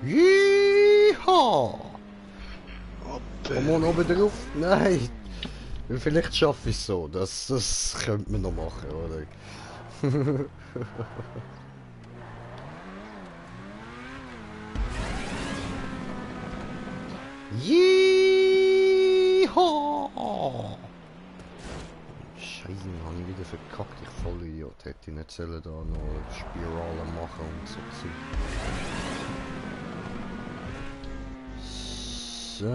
Yeehaw! Komm mal oben drauf. Nein! Vielleicht schaffe ich es so. Das könnte man noch machen, oder? Yeehaw! Scheiße, habe ich wieder verkackt. Ich voll Idiot. Hätte ich nicht sollen da noch Spiralen machen und so. So.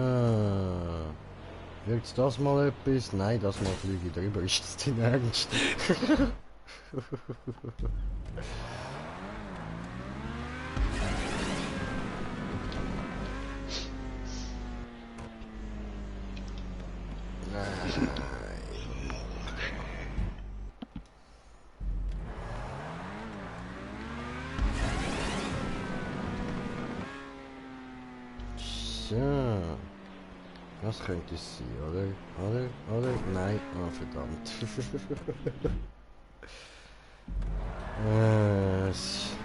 Wird's das mal etwas? Nein, das mal fliege ich drüber. Ist das dein Ernst? So. Das könnte es sein, oder? Nein. Ah, verdammt. S-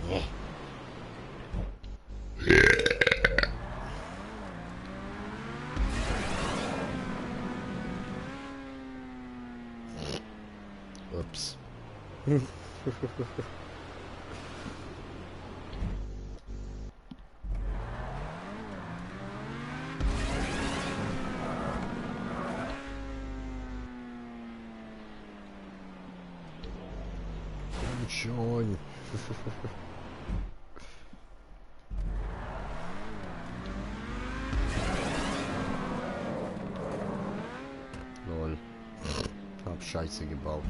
Nee. Ups. Komm schon. Lol. Hab Scheiße gebaut.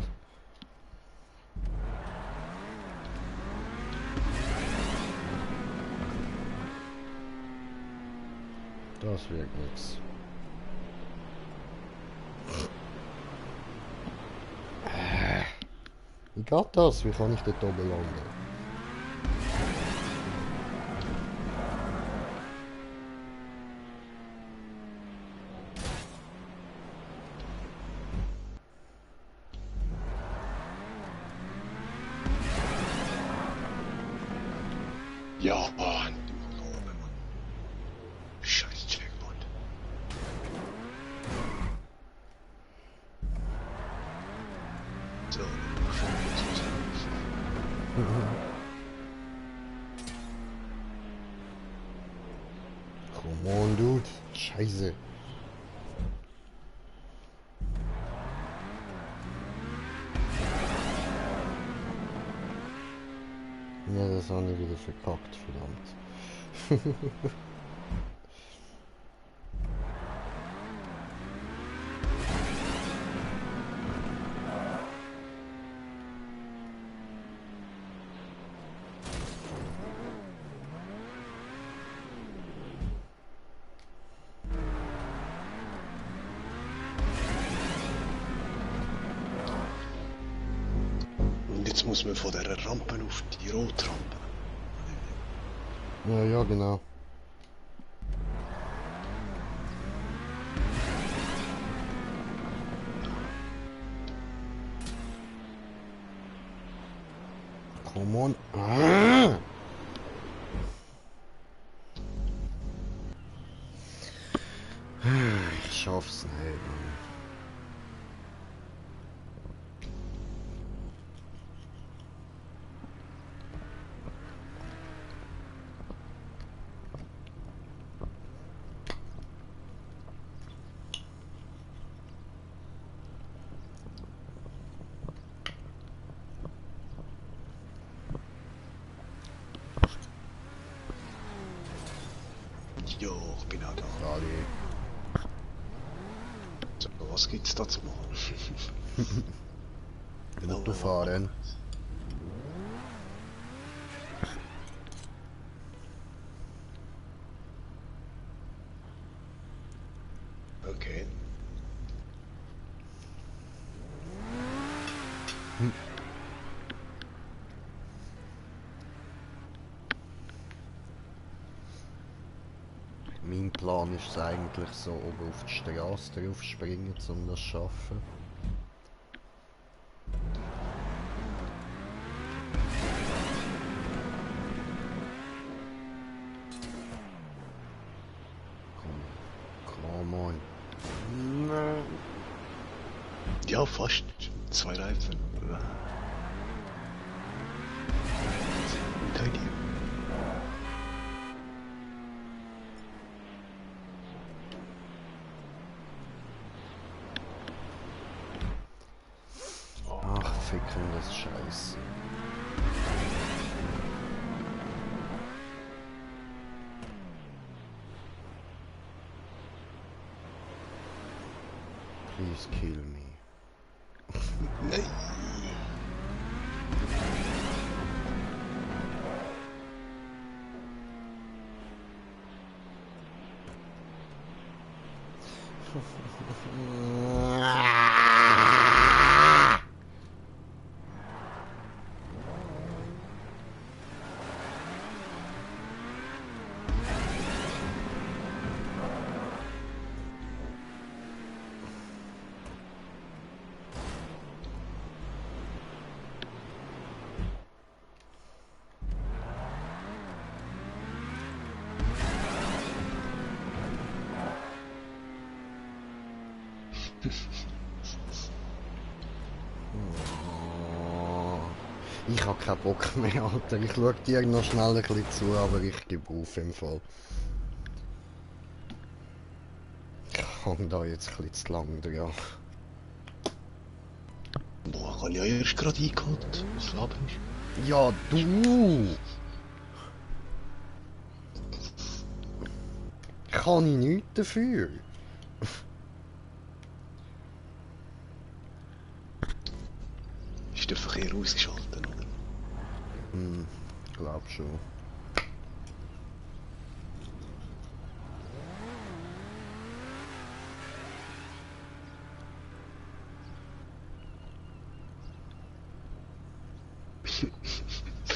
Das wird nix. Wie geht das? Wie kann ich dort oben landen? Ja, Mann. Scheiß Checkpoint. So, 25. Come on, dude. Scheiße. Ja, das haben wir wieder verkackt, verdammt. Und jetzt muss man von der Rampe auf die Rotrampe. Ja, ja, genau. Come on. Ah! Ich schaff's nicht, Mann. Jo, ich bin auch da. Sali. So, was gibt's da zu machen? Auto fahren. Okay. Mein Plan ist es eigentlich so, oben auf die Straße drauf springen, um das zu schaffen. Come on. Nein. Ja, fast. 2 Reifen. Gute Idee. Ach, ficken, das ist scheiße. Please kill me. Nein. Ich hab keinen Bock mehr, Alter. Ich schau dir noch schnell ein bisschen zu, aber ich gebe auf im Fall. Ich hang da jetzt ein bisschen zu lang dran. Boah, ich habe ja erst gerade eingeholt. Was laberst du? Ja, du! Kann ich nichts dafür. Ist der Verkehr ausgeschaltet, oder? Glaub schon.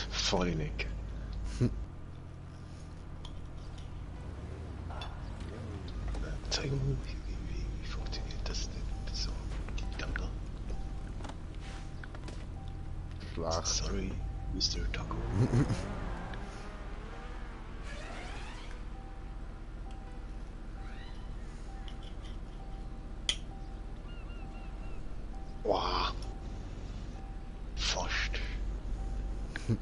Voll in die Ecke. Zeig mal, wie funktioniert das denn so? Da. Schlecht. Sorry, Mr. Taco. Wow. Fast. Flüg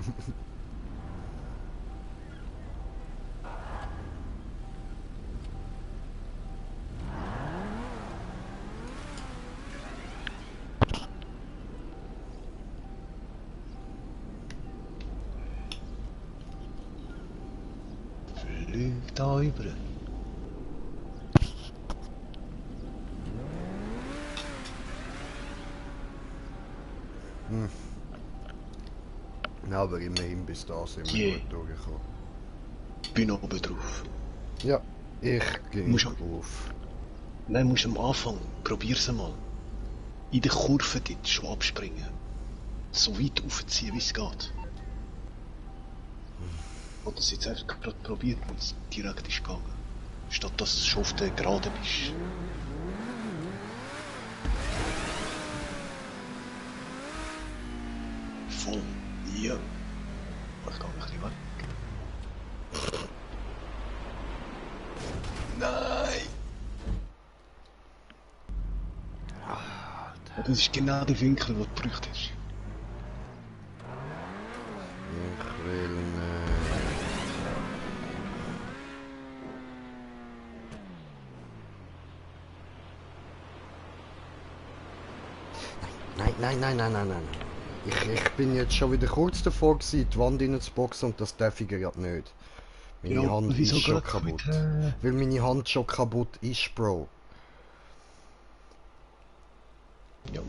da über. Ja, aber immerhin bis da sind wir Je. gut durchgekommen. Bin oben drauf. Ja, ich gehe Musst auf. Nein, musst am Anfang. Probier's einmal. In der Kurve dort schon abspringen. So weit aufziehen, wie es geht. Oder es jetzt einfach gerade probiert und es direkt ist gegangen. Statt dass du schon auf der Gerade bist. Voll. Ja. Ich gehe ein bisschen weg. Nein! Ja, das ist genau der Winkel, den du gebraucht hast. Ich will Nein. Ich bin jetzt schon wieder kurz davor gewesen, die Wand reinzuboxen und das darf ich gerade nicht. Meine Ja, Hand wieso ist schon gerade kaputt. heute? Weil meine Hand schon kaputt ist, Bro. Ja,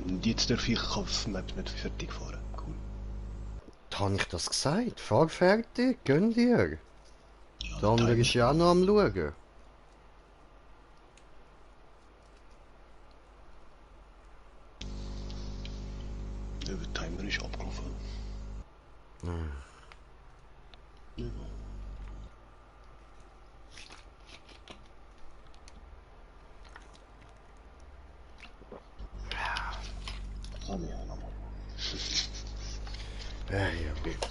und jetzt darf ich auf Map nicht fertig fahren. Cool. Habe ich das gesagt? Fahr fertig, gönn dir. Ja, Der andere ist ja auch noch am Schauen. Der Timer ist abgelaufen. Ja. Kann ich auch nochmal. Ja, bitte.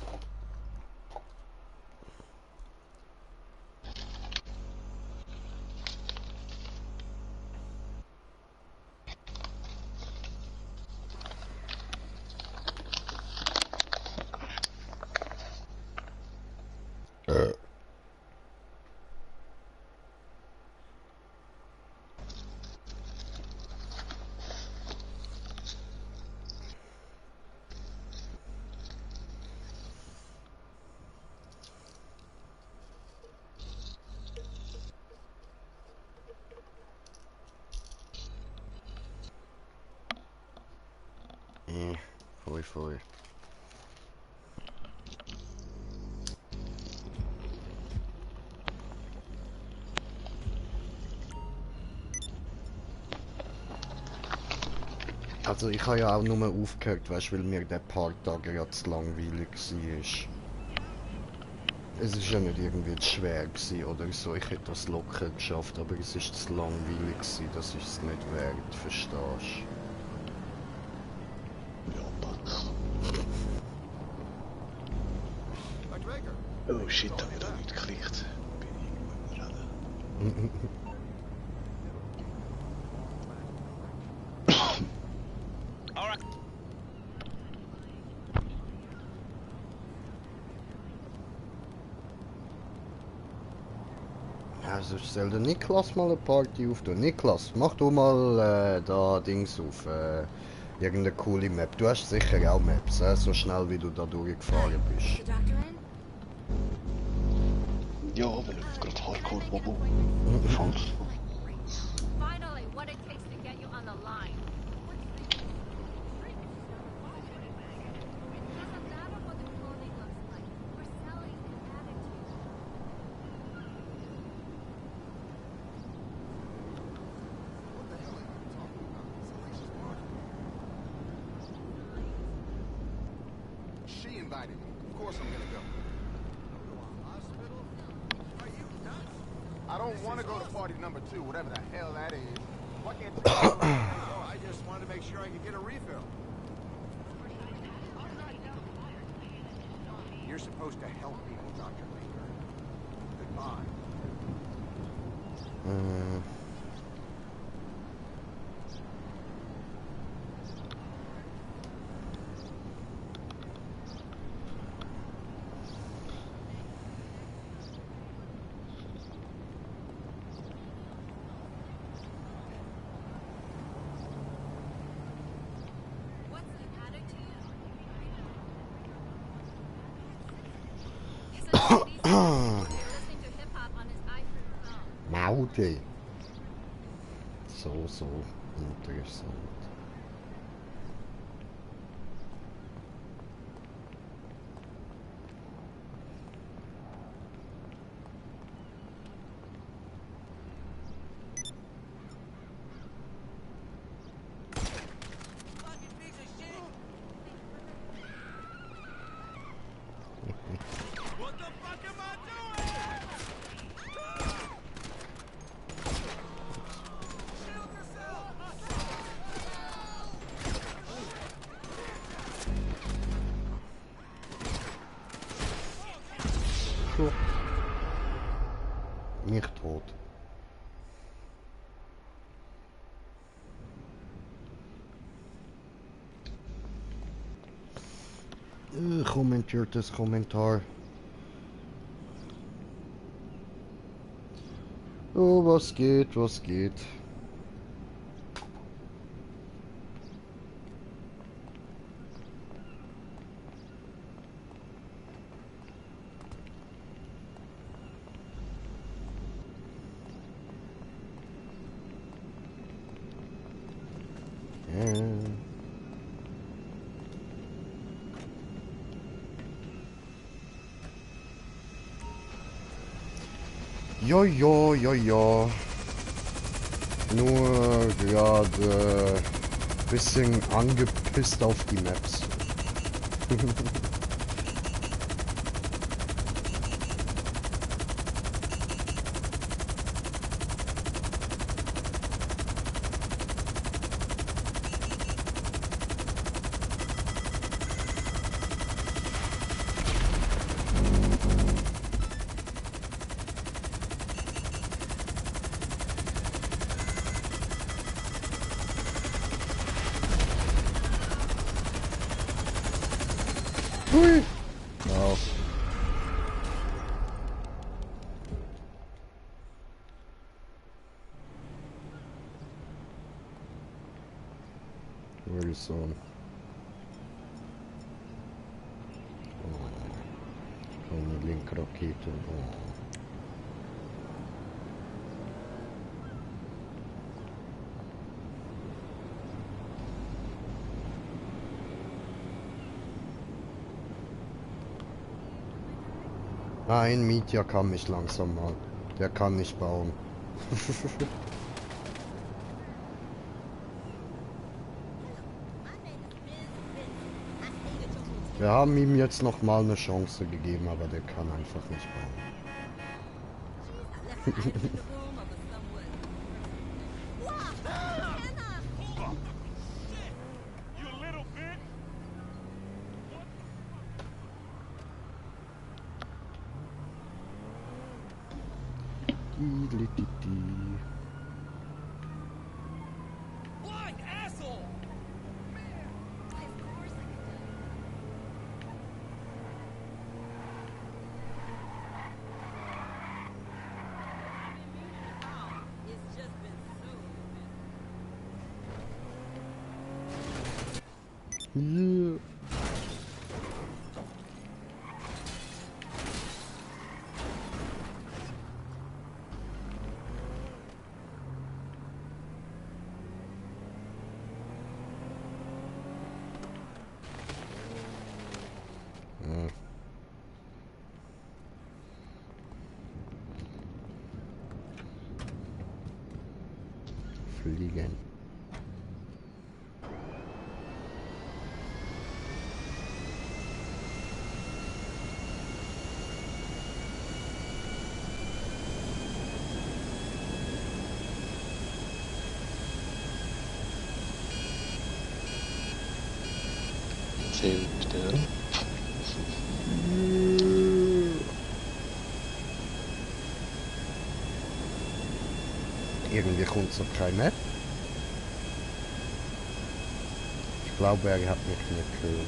Voll. Also ich habe ja auch nur aufgehört, weißt, weil mir der Part da gerade zu langweilig war. Es ist ja nicht irgendwie zu schwer gewesen oder so, ich hätte das locker geschafft, aber es ist zu langweilig gewesen, das ist es nicht wert, verstehst Ja, Back. Oh shit, hab ich da nicht geklickt. Bin ich irgendwo im Rennen. Also stell der Niklas mal eine Party auf. Du Niklas, mach du mal da Dings auf. Irgendeine coole Map. Du hast sicher auch Maps, so schnell wie du da durchgefahren bist. The doctor in? Ja, aber nicht gerade Hardcore Bobo. Falsch. Finally, what it takes to get you on the line. Doesn't matter what the clothing looks like. We're selling an attitude. She invited me. Of course I'm gonna go. I don't want to go to party number 2, whatever the hell that is. Why can't you I just wanted to make sure I could get a refill. You're supposed to help people, Dr. Baker. Goodbye. gute. So interessant. So. Nicht tot. Kommentiertes Kommentar. Oh, was geht, was geht? Ja, ja, ja, ja. Nur gerade bisschen angepisst auf die Maps. Hui. Wow. Where is on? Oh. Eine linke Rakete. Oh. Nein, Mietja kann mich langsam mal. Der kann nicht bauen. Wir haben ihm jetzt noch mal eine Chance gegeben, aber der kann einfach nicht bauen. Yeah. Fliegen. Zählt der. Irgendwie kommt so kein Map. Ich glaube, er hat mich nicht gehört.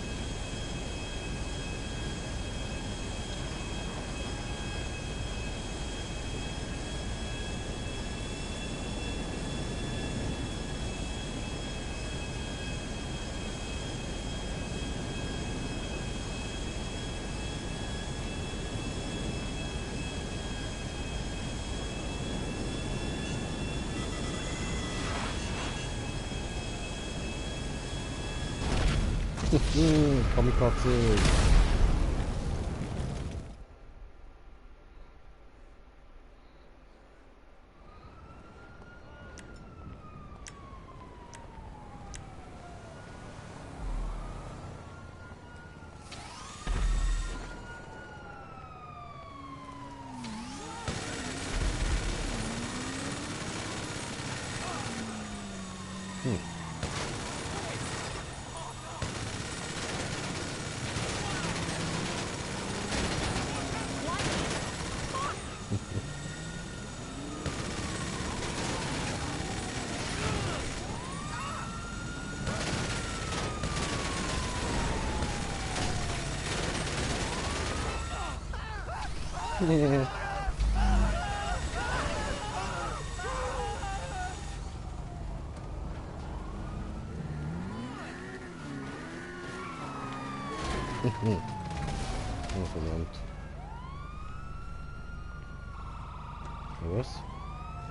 Kamikaze. Nee. Oh, verdammt. Was?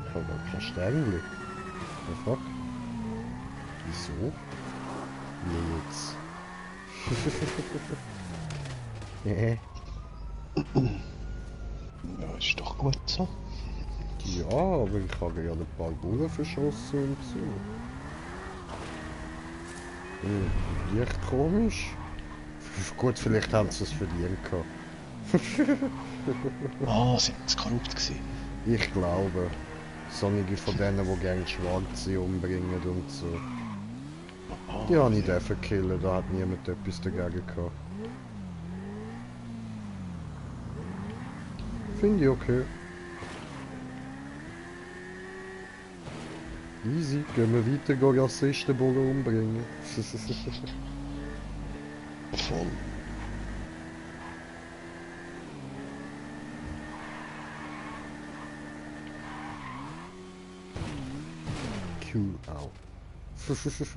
Ich habe gar kein Sternglück. The fuck? Wieso? Jetzt. Nee. Ja, ist doch gut so. Ja, aber ich habe ja ein paar Bullen verschossen und so. Leicht komisch. Gut, vielleicht haben sie es verdient gehabt. Ah, sind sie korrupt gewesen? Ich glaube. Sonnige von denen, die gerne Schwarze umbringen und so. Ah, Die habe ich dürfen killen, da hat niemand etwas dagegen gehabt. Finde ich okay. Easy, gehen wir weiter, gehen Rassistenbullen umbringen. voll. Cool, au. Seriously?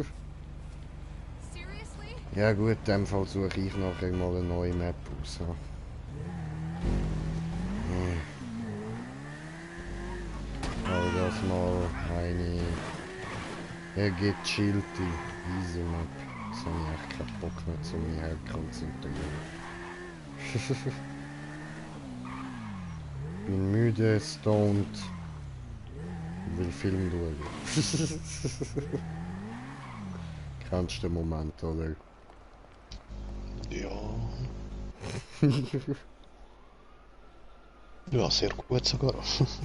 Ja gut, in dem Fall suche ich nachher mal eine neue Map aus. Ja. Aber das mal eine gechillte Easy Map. Jetzt habe ich echt keinen Bock mehr zu mir her konzentrieren. Bin müde, stoned. Will Film schauen. Kennst du den Moment, oder? Ja. Ja, sehr gut sogar.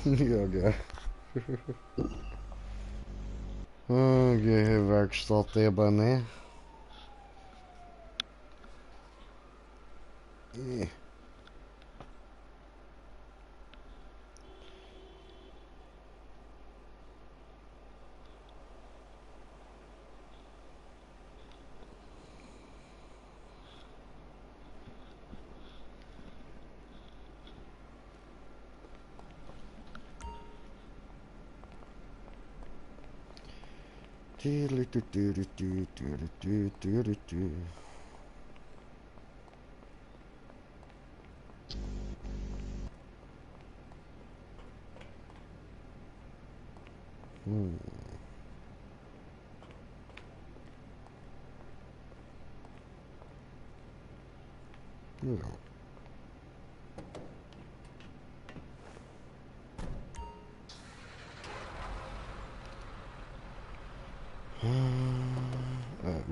Ja, gell. Okay, Werkstatt eben, ne? Ja.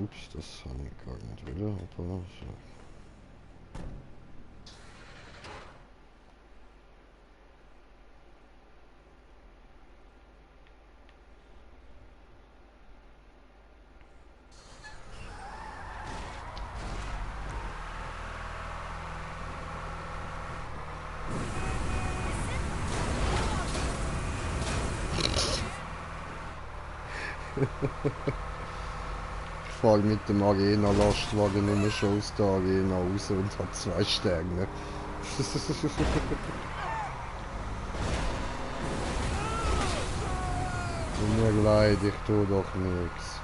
Ups, das habe ich gar nicht wieder. Aber so. Ich fahre mit dem Arena-Lastwagen immer schon aus der Arena raus und habe 2 Sterne. Tut mir leid, ich tue doch nichts.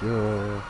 Ja.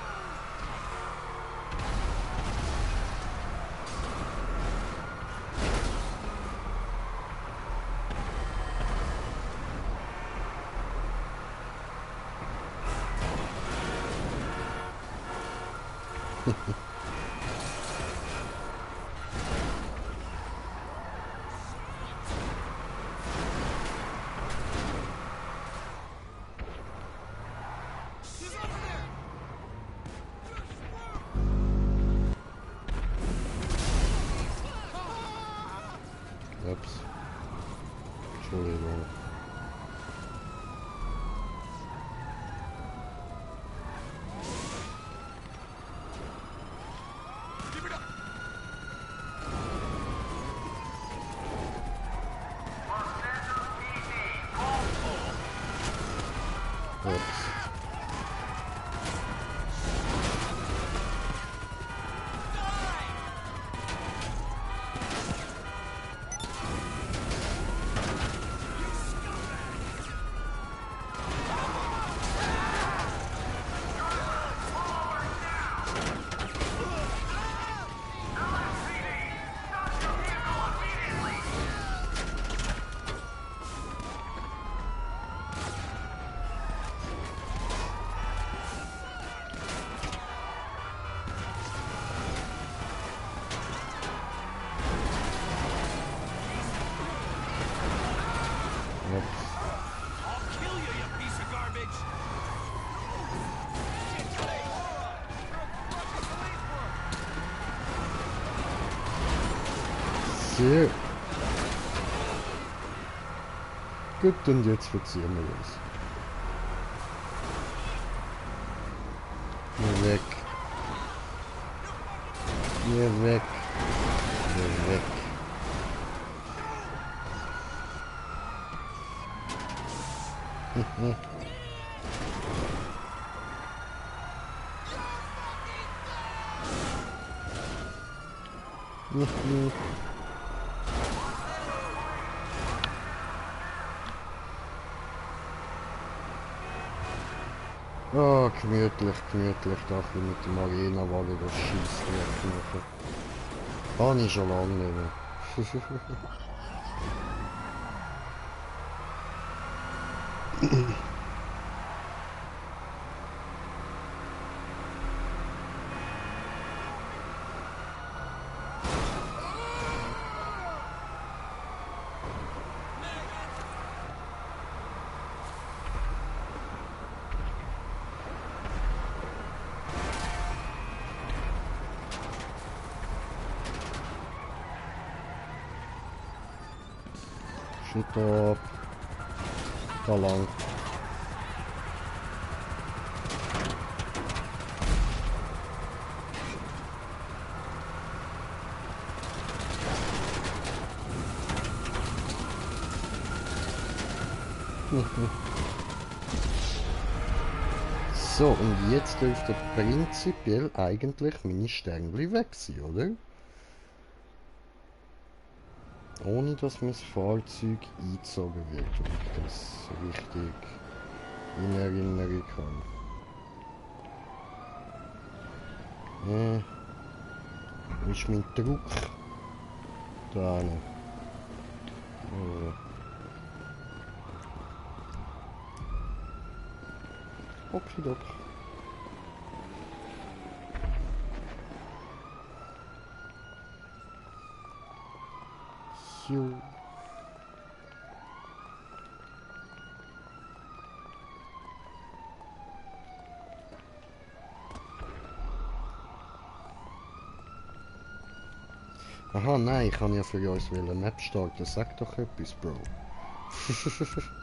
Ups. Entschuldigung. Ups. So. Gut, und jetzt verziehen wir los. Hier weg. Hier weg. Hier weg. Oh, gemütlich, gemütlich, da ein mit dem Arena-Wagen das Scheisswerk machen. Habe ich schon lange nicht mehr. Shit up. Da lang. So, und jetzt dürfte prinzipiell eigentlich meine Sternchen weg sein, oder? Ohne dass mein Fahrzeug eingezogen wird, wenn ich das richtig in Erinnerung habe. Wo ist mein Druck? Da hinten. Okidok. Jo. Aha, nein, ich kann ja für uns eine Map starten. Sag doch etwas, Bro.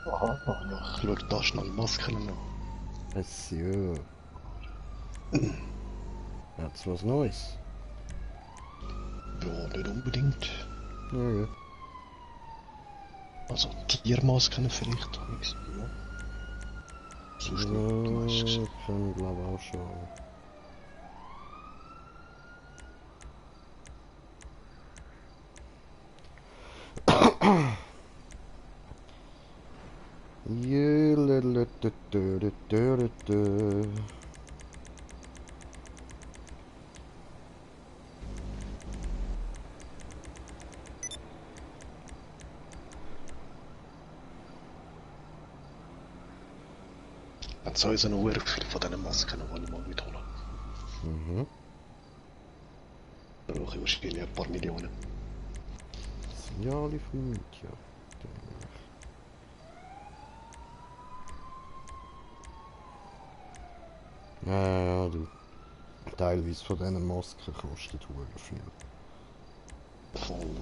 Aha, ja, ich schau da schnell Masken an. Ja. Hat's was Neues? Ja, nicht unbedingt. Ja. Also Tiermasken vielleicht, habe ich gesehen, ja. Sonst nicht, du hast gesehen. Kann ich glaube auch schon. Wenn so ist, noch viele von diesen Masken noch mal wiederholen. Mhm. Da brauche ich wahrscheinlich ein paar Millionen. Ja, alle von Mietja. Ja, du. Teilweise von diesen Masken kostet hure viel. Voll.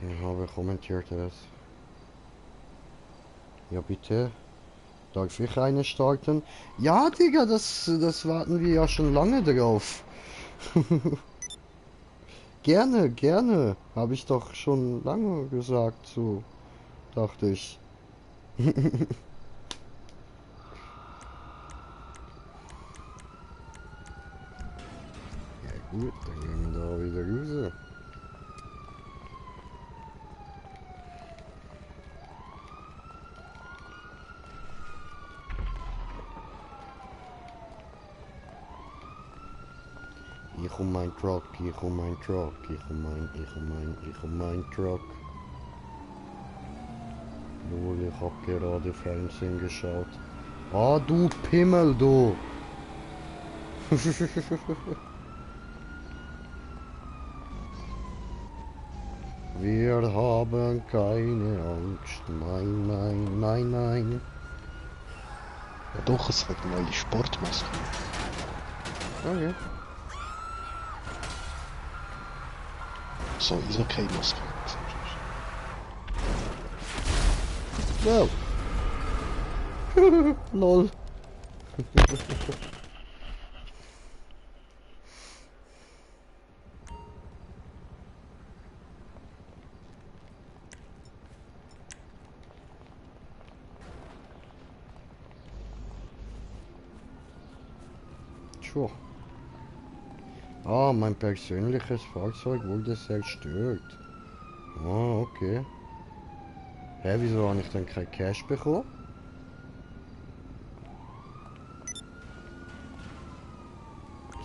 Ja, wer kommentiert das? Ja, bitte. Darf ich eine starten? Ja, Digga, das warten wir ja schon lange drauf. Gerne, gerne. Habe ich doch schon lange gesagt, so dachte ich. Ja gut, dann gehen wir da wieder raus. Ich um mein Truck, ich um mein Truck, ich um mein Truck. Lol, ich hab gerade Fernsehen geschaut. Ah, du Pimmel, du! Wir haben keine Angst, nein, nein, nein, nein. Ja doch, es hat neue Sportmasken. Okay. So Eishockey-Masken. Wow. Lol. Tja. Ah, mein persönliches Fahrzeug wurde zerstört. Ah, okay. Hä, wieso habe ich dann kein Cash bekommen?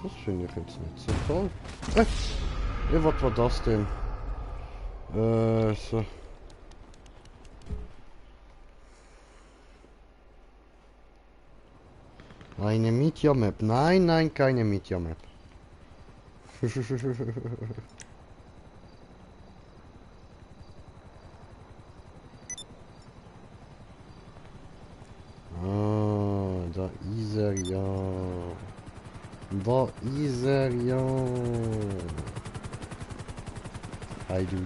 Das finde ich jetzt nicht so toll. Ja, was war das denn? So. Eine Media Map. Nein, nein, keine Media Map. Ah, da ist er ja. Da ist er ja. Hi, Dude.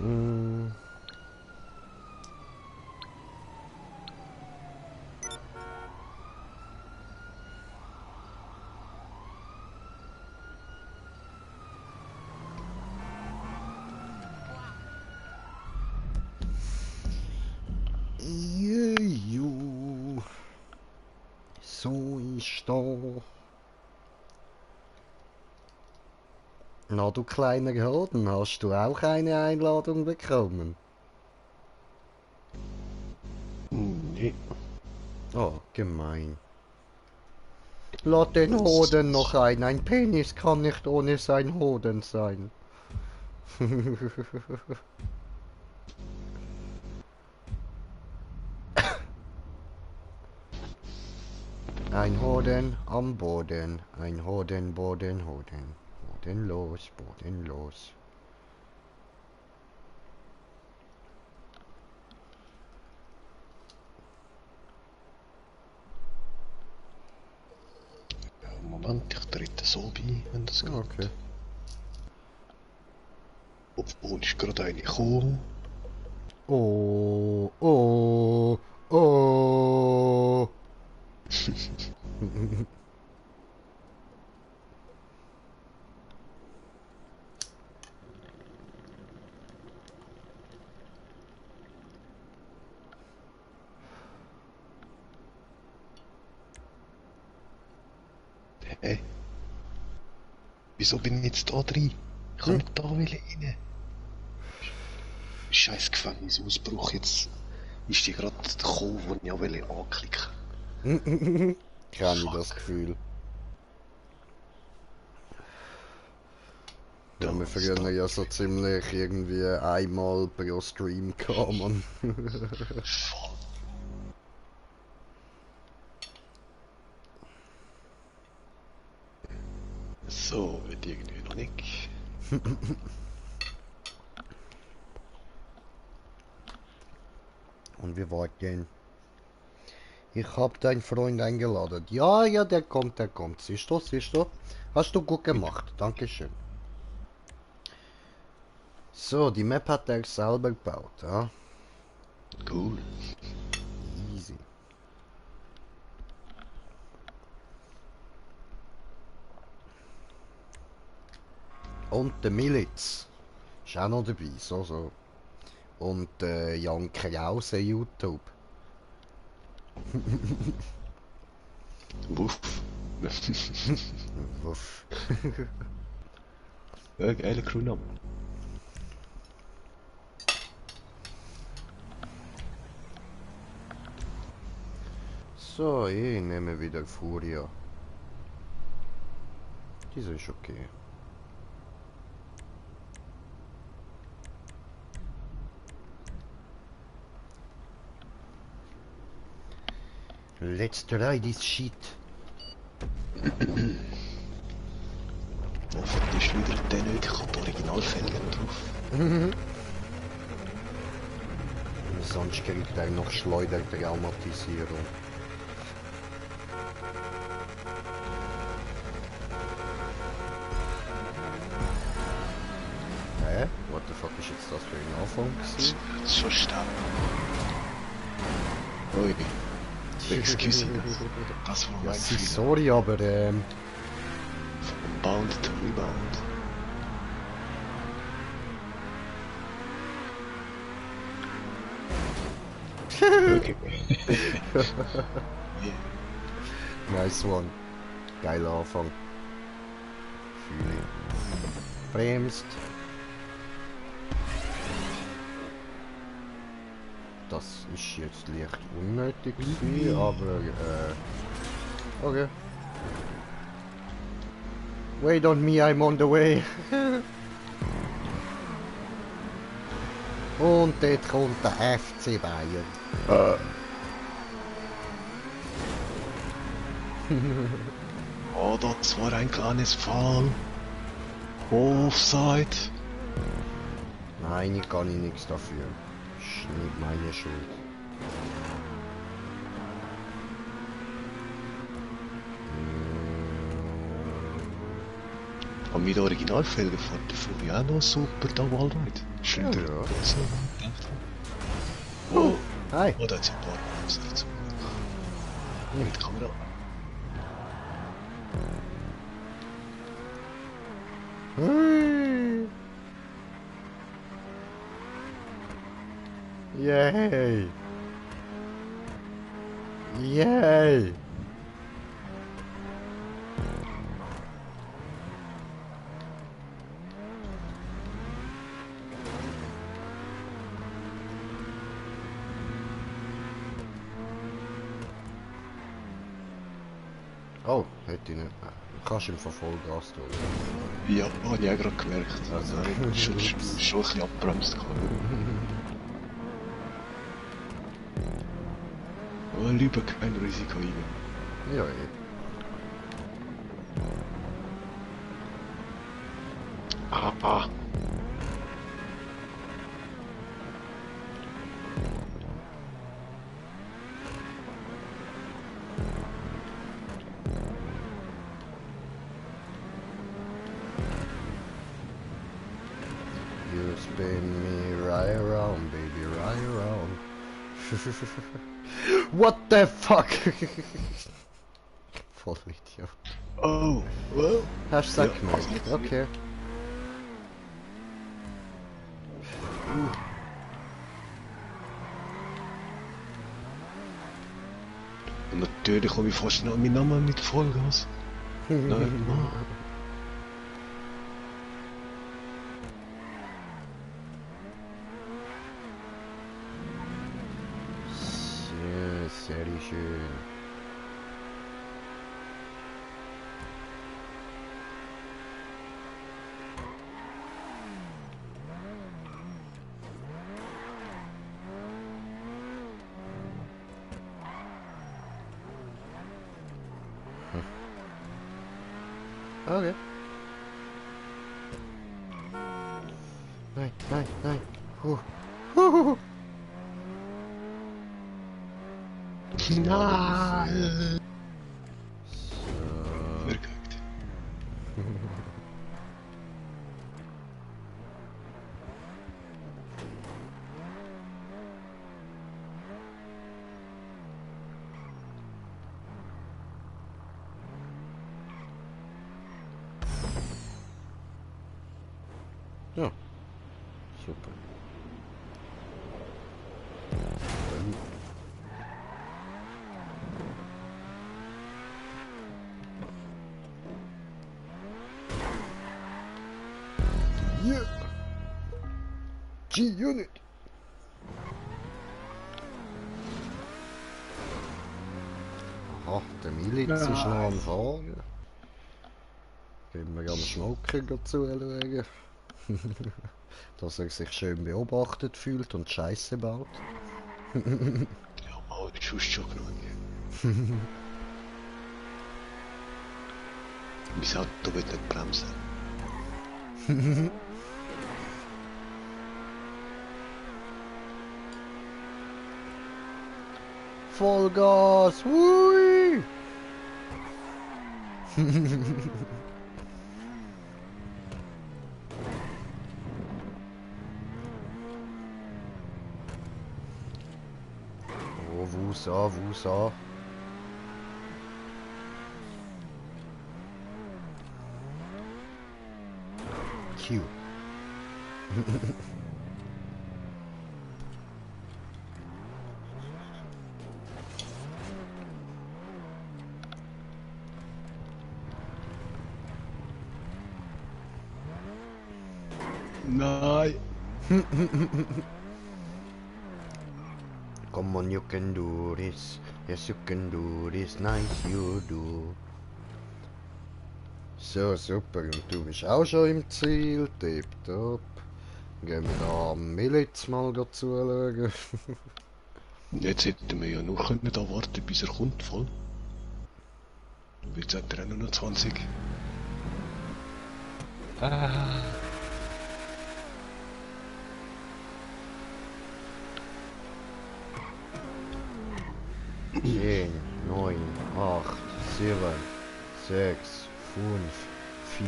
Mm. Juhu. So ist da. Na, du kleiner Hoden, hast du auch eine Einladung bekommen? Nee. Oh, gemein. Lad den Hoden noch ein Penis kann nicht ohne sein Hoden sein. Ein Hoden am Boden, ein Hoden, Boden, Hoden. Bodenlos, bodenlos. Moment, ich trete so bei, wenn das geht. Okay. Obwohl ich gerade eine gekommen. Oh, oh, oh. Hä? Wieso bin ich jetzt da drin? Ich kann nicht da rein. Scheiß Gefängnisausbruch, jetzt ist die gerade gekommen, wo ich auch anklicken wollte. Kenne ich das Gefühl. Ja, wir früher ja so ziemlich irgendwie einmal pro Stream gehabt, man. Voll. So, wird irgendwie noch nicht. Und wie war denn? Ich hab deinen Freund eingeladen. Ja, ja, der kommt, der kommt. Siehst du, siehst du? Hast du gut gemacht. Dankeschön. So, die Map hat er selber gebaut, ja? Cool. Easy. Und der Miliz ist auch noch dabei, so. Und Jan Krause YouTube. Wuff. Wuff. Ja, geiler Crewname. So, ich nehme wieder Furia. Diese ist okay. Let's try this shit. Hoffentlich ist wieder der nicht, ich habe die Originalfelgen drauf. Sonst kriegt er noch Schleudertraumatisierung. Hä? What the fuck ist jetzt das für ein Anfang gewesen? Das ist schon stark. Ui. Excuse me. Das war Ja, mein Fehler. sorry, aber Von Bound to Rebound. Okay. nice one. Geiler Anfang. Fühle ich. Bremst. Das ist jetzt leicht unnötig gewesen, aber okay. Wait on me, I'm on the way. Und dort kommt der FC Bayern. Oh, das war ein kleines Fall. Offside. Nein, ich kann nichts dafür. Ist nicht meine Schuld. Und mit Originalfelgen fährt der Fury auch noch super da Wallride. Schön Ja, der ja. so gedacht. Oh, Hi. oh, da hat es ein paar Bremser dazu. Mit der Kamera. Hui. Yay! Yay! Oh, hätte ich nicht. Kannst du im Verfolggas tun. Ja, habe ich auch gerade gemerkt. Also, Ich habe schon ein bisschen abbremst. Aber lieber kein Risiko eingehen. Ja, eh. Ah. You spin me right around, baby, right around. What the fuck? Voll Idiot. Oh, well. Hast du Ja, das gemerkt? Okay. Und natürlich komme ich fast noch meinen Namen mit Vollgas. Nein, Wie schön. Okay. Nein, nein, nein. Huh. Nein! So. Verkackt. Ja. Super. Yeah. G-Unit. Aha, der Miliz ist noch am Fahren. Gehen wir am Schmucken zuschauen. Dass er sich schön beobachtet fühlt und Scheiße baut. Ja, mal, das ist schon genug. Mein Auto wird nicht bremsen. Vollgas! Hui! Oh, Wusa, Wusa. Q. Nein! Come on, you can do this. Yes, you can do this. Nice, you do. So, super. Und du bist auch schon im Ziel. Tipptopp. Gehen wir da am Miliz mal zuschauen. Jetzt hätten wir ja nur können da warten, bis er kommt, voll. Jetzt hat er nur noch 20. Ah. 10, 9, 8, 7, 6, 5,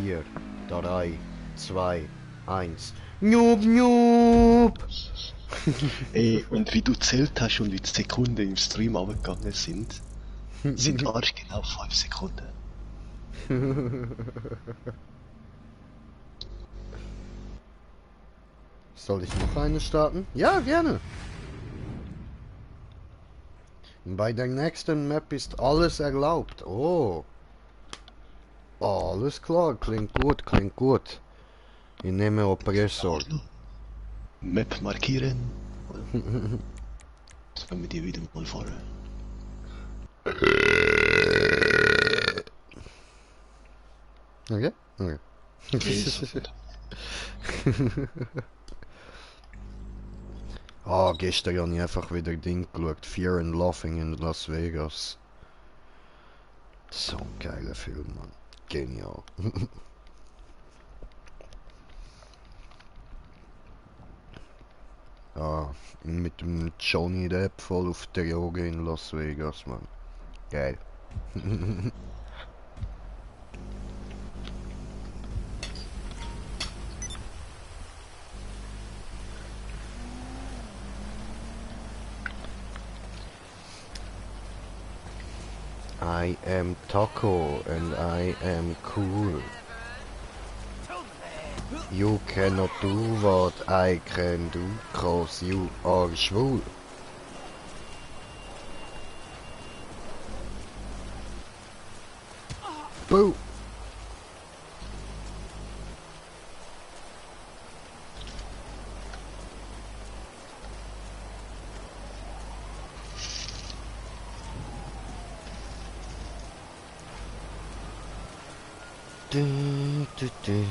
4, 3, 2, 1. Noob, noob! Ey, und wie du zählt hast und wie die Sekunden im Stream abgegangen sind arschgenau 5 Sekunden. Soll ich noch eine starten? Ja, gerne! Bei der nächsten Map ist alles erlaubt. Oh. Alles klar, klingt gut, klingt gut. Ich nehme Oppressor. Map markieren. Jetzt können wir die wieder mal fahren. Okay? Okay. Ah, gestern habe ich einfach wieder Ding geschaut. Fear and Laughing in Las Vegas. So ein geiler Film, Mann. Genial. Ah, mit dem Johnny Depp voll auf der Droge in Las Vegas, Mann. Geil. I am Taco and I am cool. You cannot do what I can do, cause you are schwul. Boo! Du, du, du.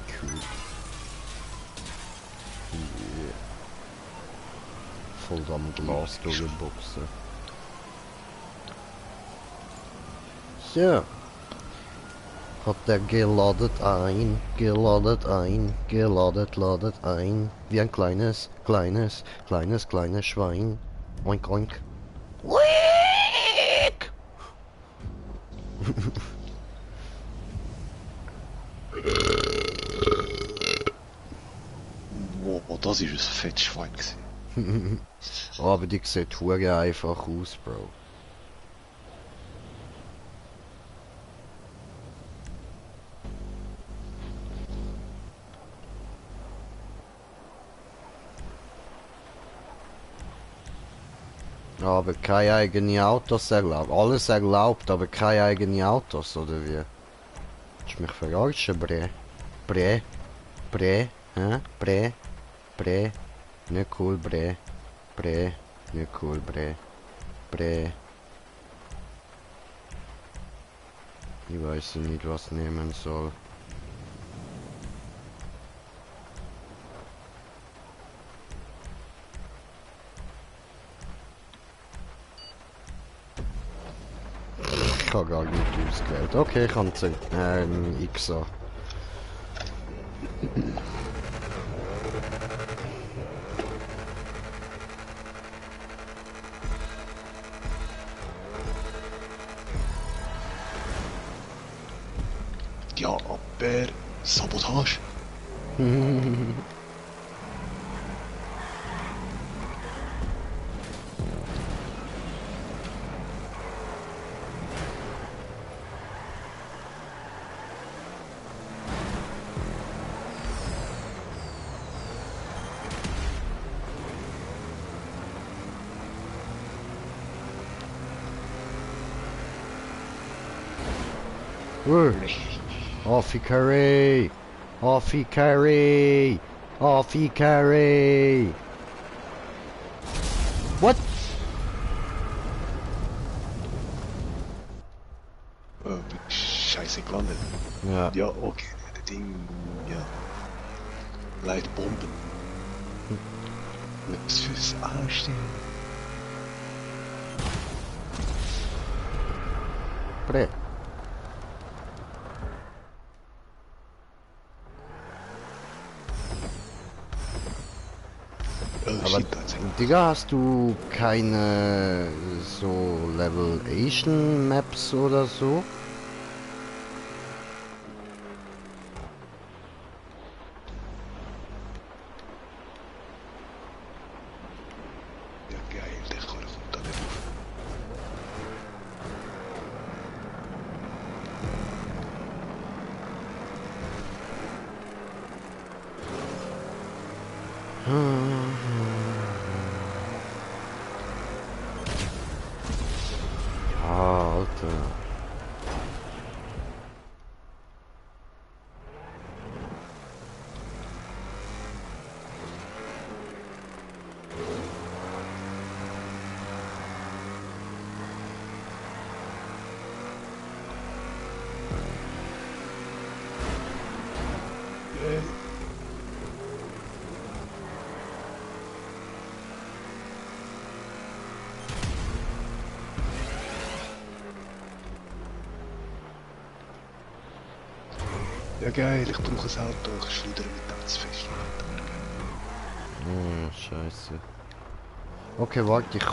Cool. Yeah. Voll am Glas durchboxen. So. Hat er geladet ein, ladet ein. Wie ein kleines Schwein. Oink, oink. Wiek! Wow, das ist ein fettes Schwein gewesen. Aber die sieht hure einfach aus, Bro. Aber keine eigenen Autos erlaubt. Alles erlaubt, aber keine eigenen Autos, oder wie? Willst du mich verarschen, Bre? Bre? Bre? Hä? Bre? Bre? Nicht cool, Bre. Bre? Nicht cool, Bre. Bre. Ich weiß nicht, was nehmen soll. Ich habe gar nicht ausgewählt. Okay, ich kann XA. Ja, aber Sabotage. Offie carry! Offie carry! Offie carry! What? Oh, scheiße gelandet. Ja. Ja, okay, das Ding, ja. Leider Bomben. Was fürs Anstehen. Bre. Oh, Aber shit, tatsächlich. Digga, hast du keine so Level Asian Maps oder so? Ja, geil, der Karre kommt da nicht auf. Ja, Alter. Ja, geil, ich brauche ein Auto, ich schildere mit ganz fest. Scheiße. Okay, warte, ich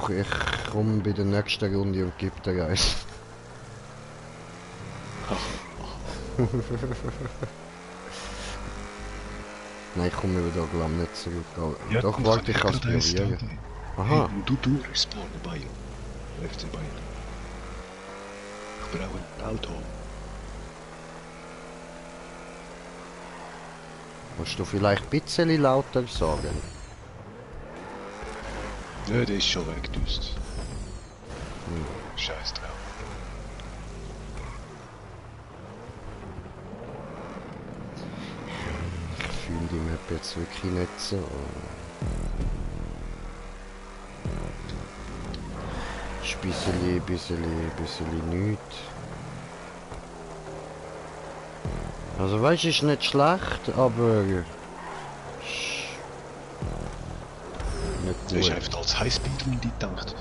komme bei der nächsten Runde und gebe dir eins. Nein, ich komme wieder da nicht zurück. Ja, Doch, dann warte, ich kann es gerade eins probieren. starten. Aha. Hey, du respawnen Bayern. FC Bayern. Ich brauche ein Auto. Musst du vielleicht ein bisschen lauter sagen? Ja, der ist schon weggedüst. Scheiß drauf. finde die Map jetzt wirklich nicht so. Ist ein bisschen nichts. Also weißt, ist nicht schlecht, aber ist nicht Du hast gut. einfach als Highspeed-Runde gedacht.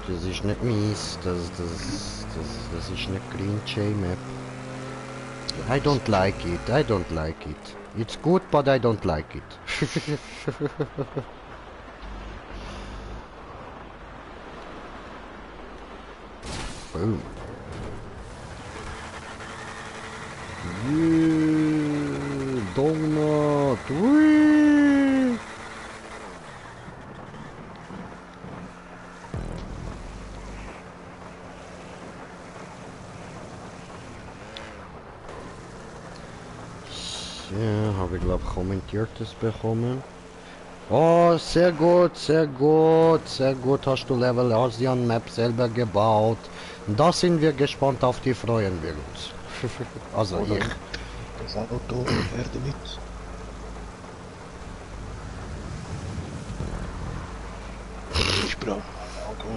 Das ist nicht mies, das ist nicht Green Jay Map. I don't like it, I don't like it. It's good, but I don't like it. Boom. Yeah, donut. Whee! Ja, habe ich glaube kommentiertes bekommen. Oh, sehr gut, sehr gut, sehr gut hast du Level Asian Map selber gebaut. Da sind wir gespannt auf die, freuen wir uns. Also Oder ich. das Auto, her damit. Ich brauche ein Auto.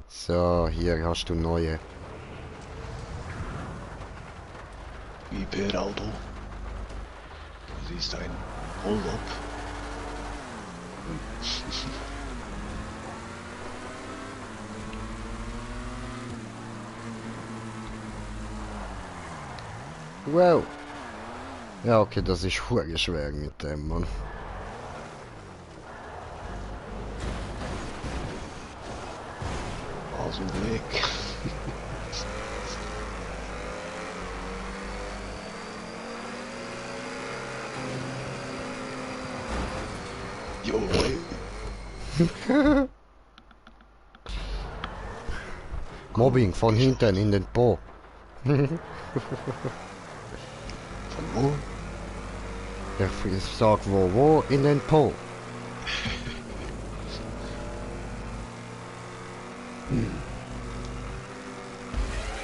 So, hier hast du neue. Wie per Auto. Das ist ein Hold-up. Wow. Ja, okay, das ist verdammt schwer mit dem, Mann. Aus dem Weg. Jo, ey. Mobbing von hinten in den Po. Von wo? Ich sag wo in den Po.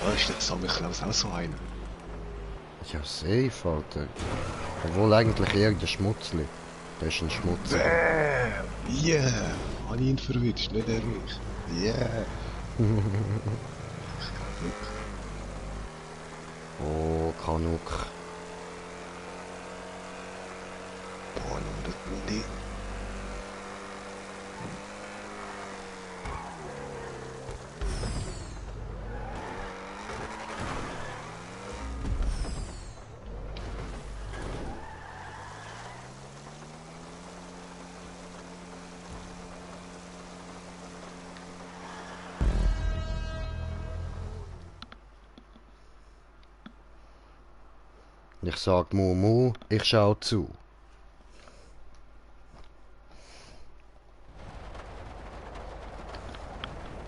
Weißt du, das habe ich glaube auch so einen. Ja, safe, Alter. Obwohl eigentlich eher der Schmutzli. Der ist ein Schmutzli. Bäm! Yeah! Habe ich ihn verwünscht, nicht er mich. Yeah! Oh, Kanuk. Boah, das Runde. Ich sag Mu, ich schau zu.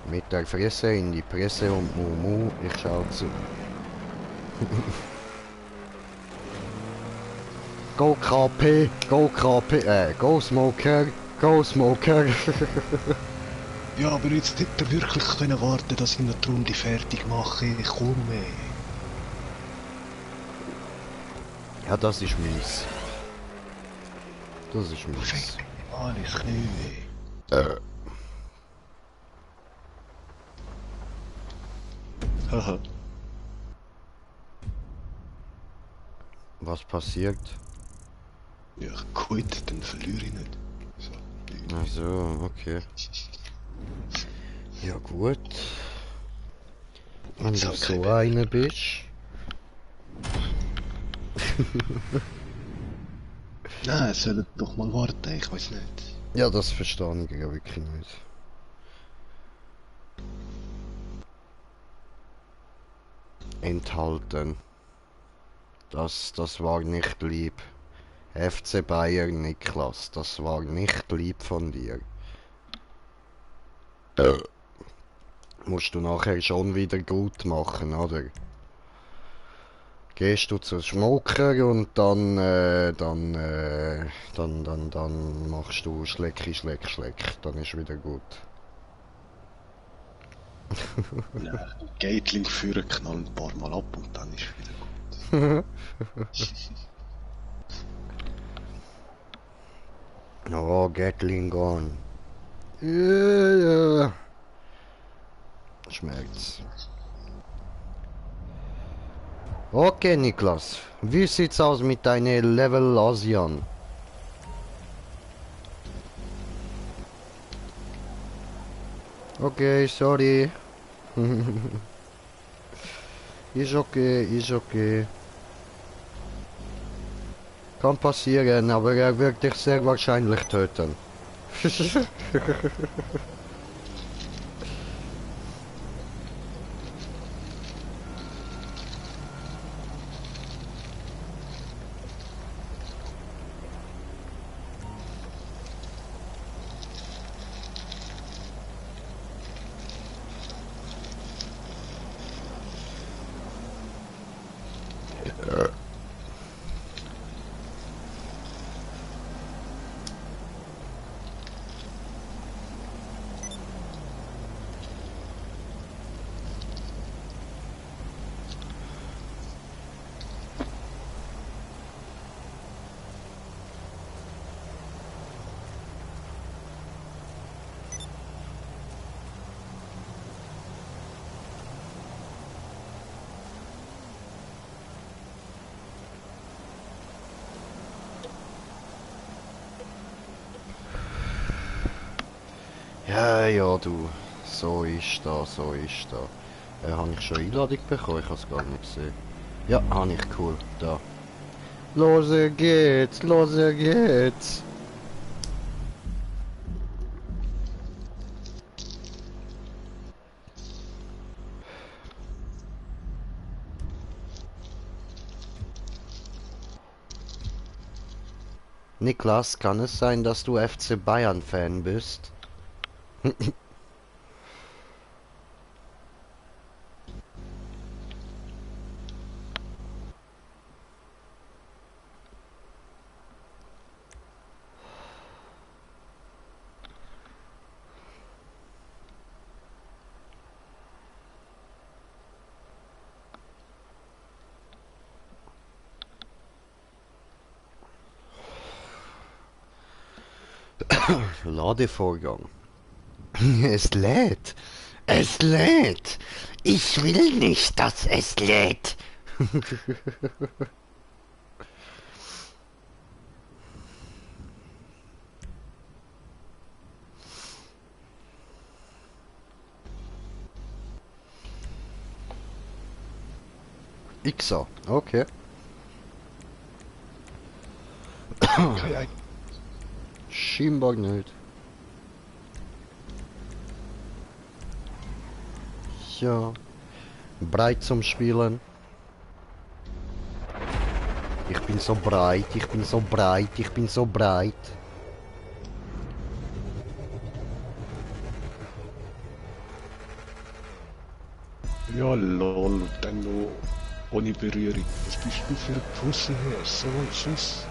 Mit der Fresse in die Presse und Mu, ich schau zu. Go KP, go Smoker, go Smoker. Ja, aber jetzt hätte er wirklich können warten, dass ich noch die Runde fertig mache. Komm, ey. Ja, das ist mies. Das ist mies. Fängt mich an, ich Knie, ey. Haha. Was passiert? Ja, gut, dann verliere ich nicht. So. Ach so, okay. Ja gut. Wenn Jetzt du auch so kein einer bist. Nein, sollen doch mal warten, ich weiß nicht. Ja, das verstehe ich ja wirklich nicht. Enthalten. Das war nicht lieb. FC Bayern Niklas, das war nicht lieb von dir. Musst du nachher schon wieder gut machen, oder? Gehst du zu Schmoker und dann machst du Schlecki, Schleck, Schleck. Dann ist wieder gut. Nein, Gatling führen, knallen ein paar Mal ab und dann ist wieder gut. Oh, Gatling Gun. Ja. Schmeckt's. Okay, Niklas. Wie sieht's aus mit deinem Level Asian? Okay, sorry. Ist okay, ist okay. Kann passieren, aber er wird dich sehr wahrscheinlich töten. Ja, ja, du. So ist da, so ist da. Habe ich schon Einladung bekommen? Ich habe es gar nicht gesehen. Ja, habe ich, cool. Da. Los geht's, los geht's. Niklas, kann es sein, dass du FC Bayern-Fan bist? Ladevorgang. Es lädt. Es lädt. Ich will nicht, dass es lädt. Xa, okay. Keine Scheinbar nicht. Ja. Breit zum Spielen. Ich bin so breit, ich bin so breit, ich bin so breit. Ja, lol, und dann noch ohne Berührung. Was bist du für ein Pussy her? So ein Schuss.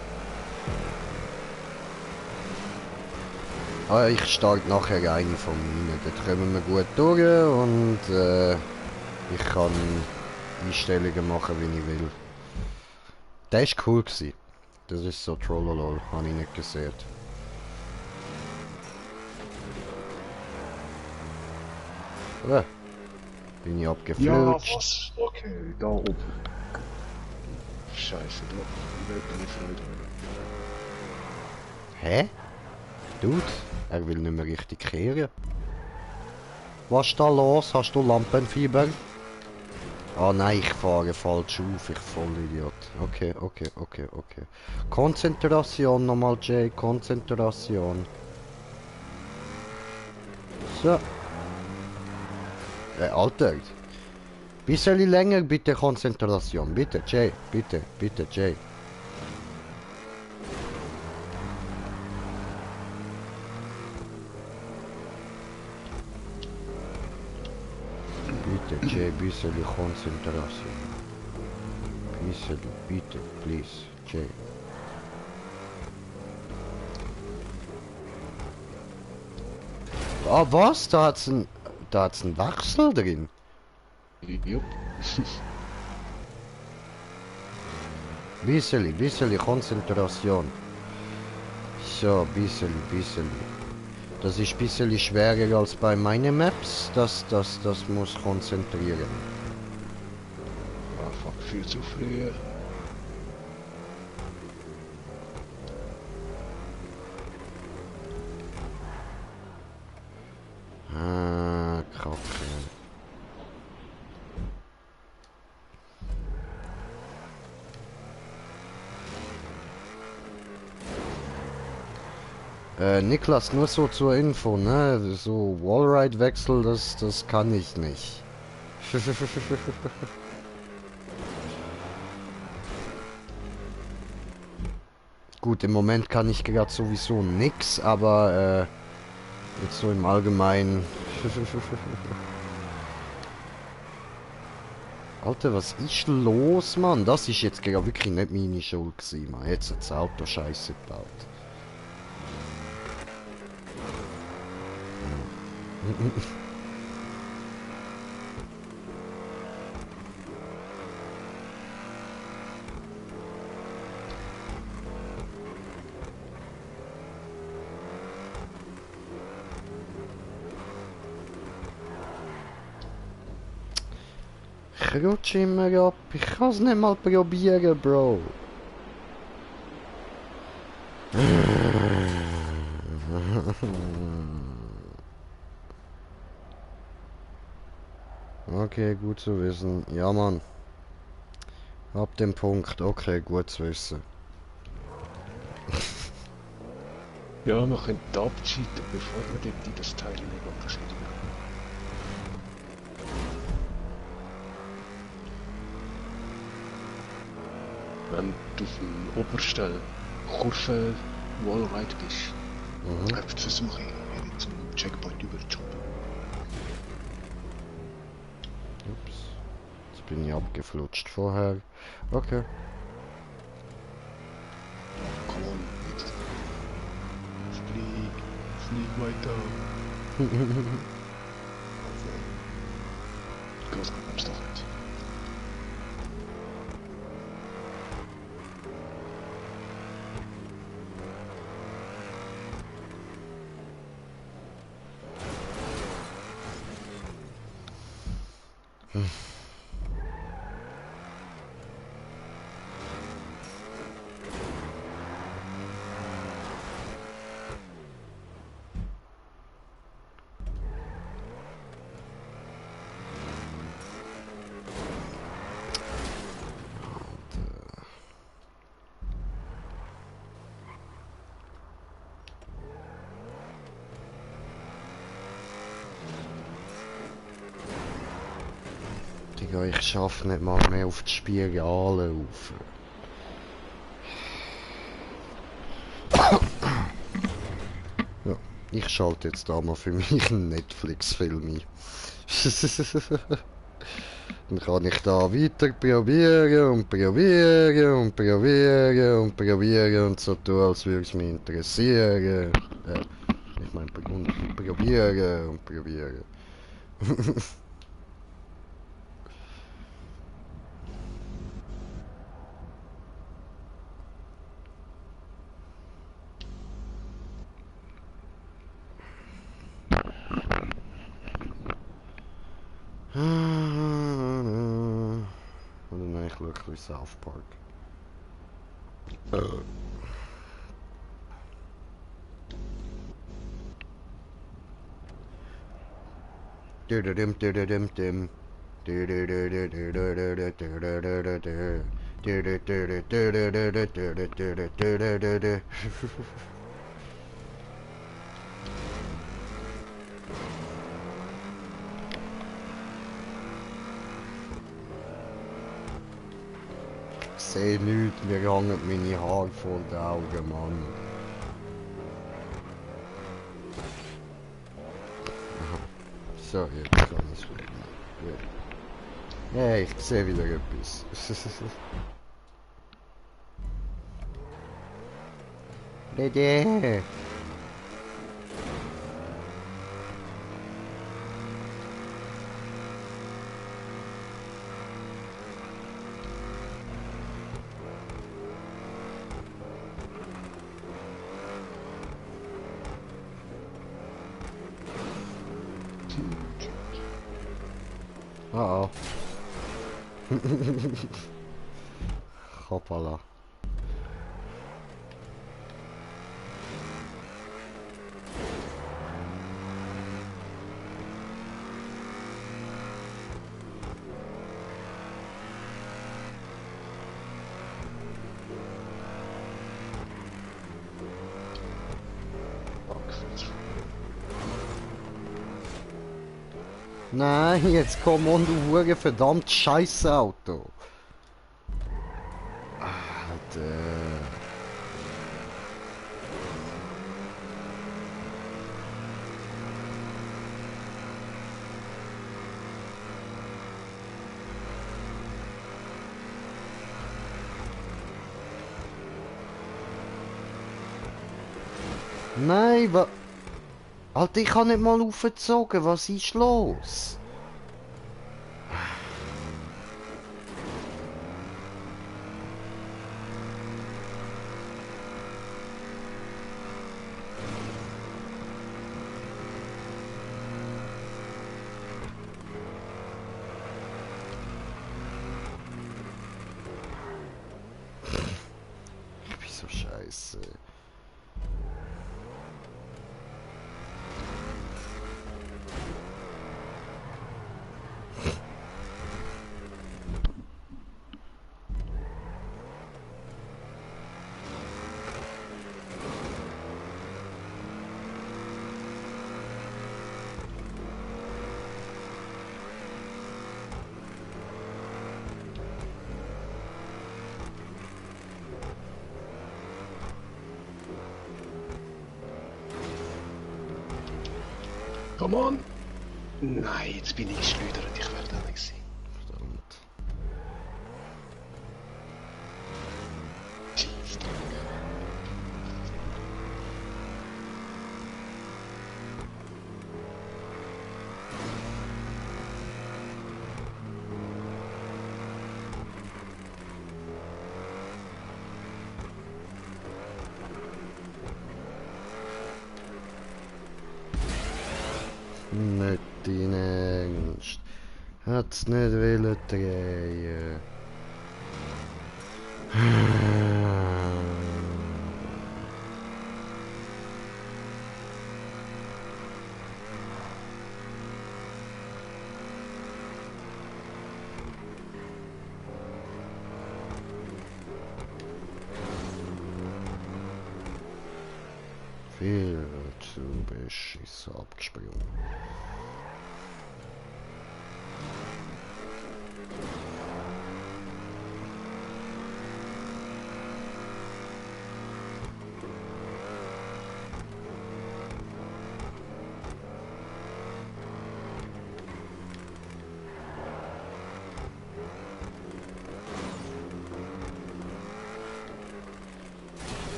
Ah, ich starte nachher eine von meinen. Dort kommen wir gut durch und ich kann Einstellungen machen, wie ich will. Der ist cool gewesen. Das ist so Trollolol, habe ich nicht gesehen. Bin ich Ja, abgeflutscht. was? Okay, da oben. Scheiße, da. Ich werde keine Freude. Hä? Dude, er will nicht mehr richtig kehren. Was ist da los? Hast du Lampenfieber? Ah nein, ich fahre falsch auf, ich Vollidiot. Okay, okay, okay, okay. Konzentration nochmal, Jay, Konzentration. So. Alter. Bisschen länger bitte Konzentration. Bitte, Jay, bitte, bitte, Jay. Bitte, Jay, bisschen Konzentration. Bisschen, bitte, please, Jay. Ah, was? Da hat's ein... Da hat's einen Wechsel drin. Jupp. Bisschen Konzentration. So, bisschen. Das ist ein bisschen schwerer als bei meinen Maps. Das muss konzentrieren. Ah, fuck, viel zu früh. Ah, Kacke. Niklas, nur so zur Info, ne? So Wallride-Wechsel, das kann ich nicht. Gut, im Moment kann ich gerade sowieso nix, aber jetzt so im Allgemeinen. Alter, was ist los, Mann? Das ist jetzt gerade wirklich nicht meine Schuld gewesen, Mann. Jetzt hat das Auto Scheiße gebaut. Ich rutsche immer ab. Ich kann es nicht mal probieren, Bro. Okay, gut zu wissen. Ja, Mann. Ab dem Punkt. Okay, gut zu wissen. Ja, wir können abcheaten, bevor wir dort in das Teil hineinkommen. Wenn du auf dem obersten Kurve Wallride bist, einfach versuche ich zum Checkpoint überzujumpen. Ups. Jetzt bin ich abgeflutscht vorher. Okay. Come on, jetzt. Flieg weiter. Groß kommst doch nicht. Digga, ich schaffe nicht mal mehr auf die Spirale rauf. Ja, ich schalte jetzt da mal für mich einen Netflix-Film ein. Dann kann ich da weiter probieren und so tun, als würde es mich interessieren. Ich meine, probieren. Und dann ich schaue ein South Park. Ich sehe nichts, mir hängen meine Haare vor den Augen, Mann. Aha. So, jetzt kann ich es wieder. Ja, ich sehe wieder etwas. Bitte. Ah, ah. Hoppala. Nein, jetzt komm on, du Hure, verdammt scheiß Auto. Alter. Nein, was? Alter, ich kann nicht mal aufgezogen, was ist los? Ich bin so scheiße. Come on! Nein, jetzt bin ich geschleudert, ich werde da nicht sein. Verdammt. Jeez, Nicht dein Ernst. Hat's nicht wollen drehen. Viel zu beschissen abgesprungen.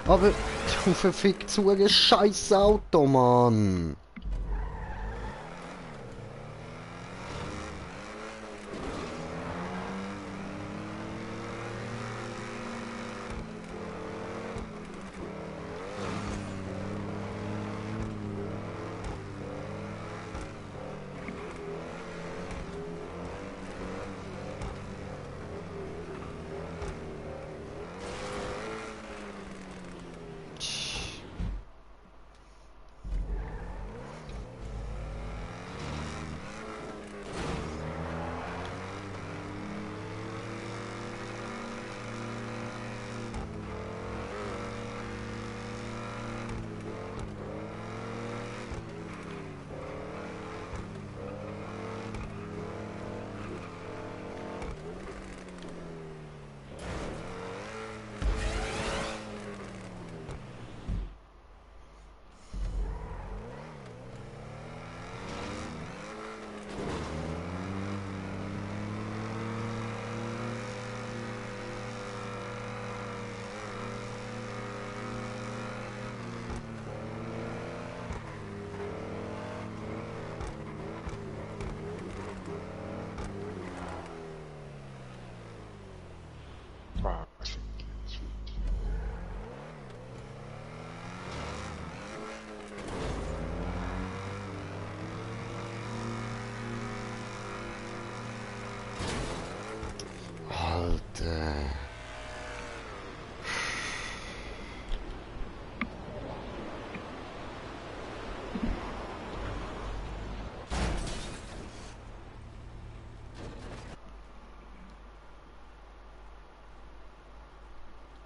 Aber du verfickt so ein scheiß Auto, Mann!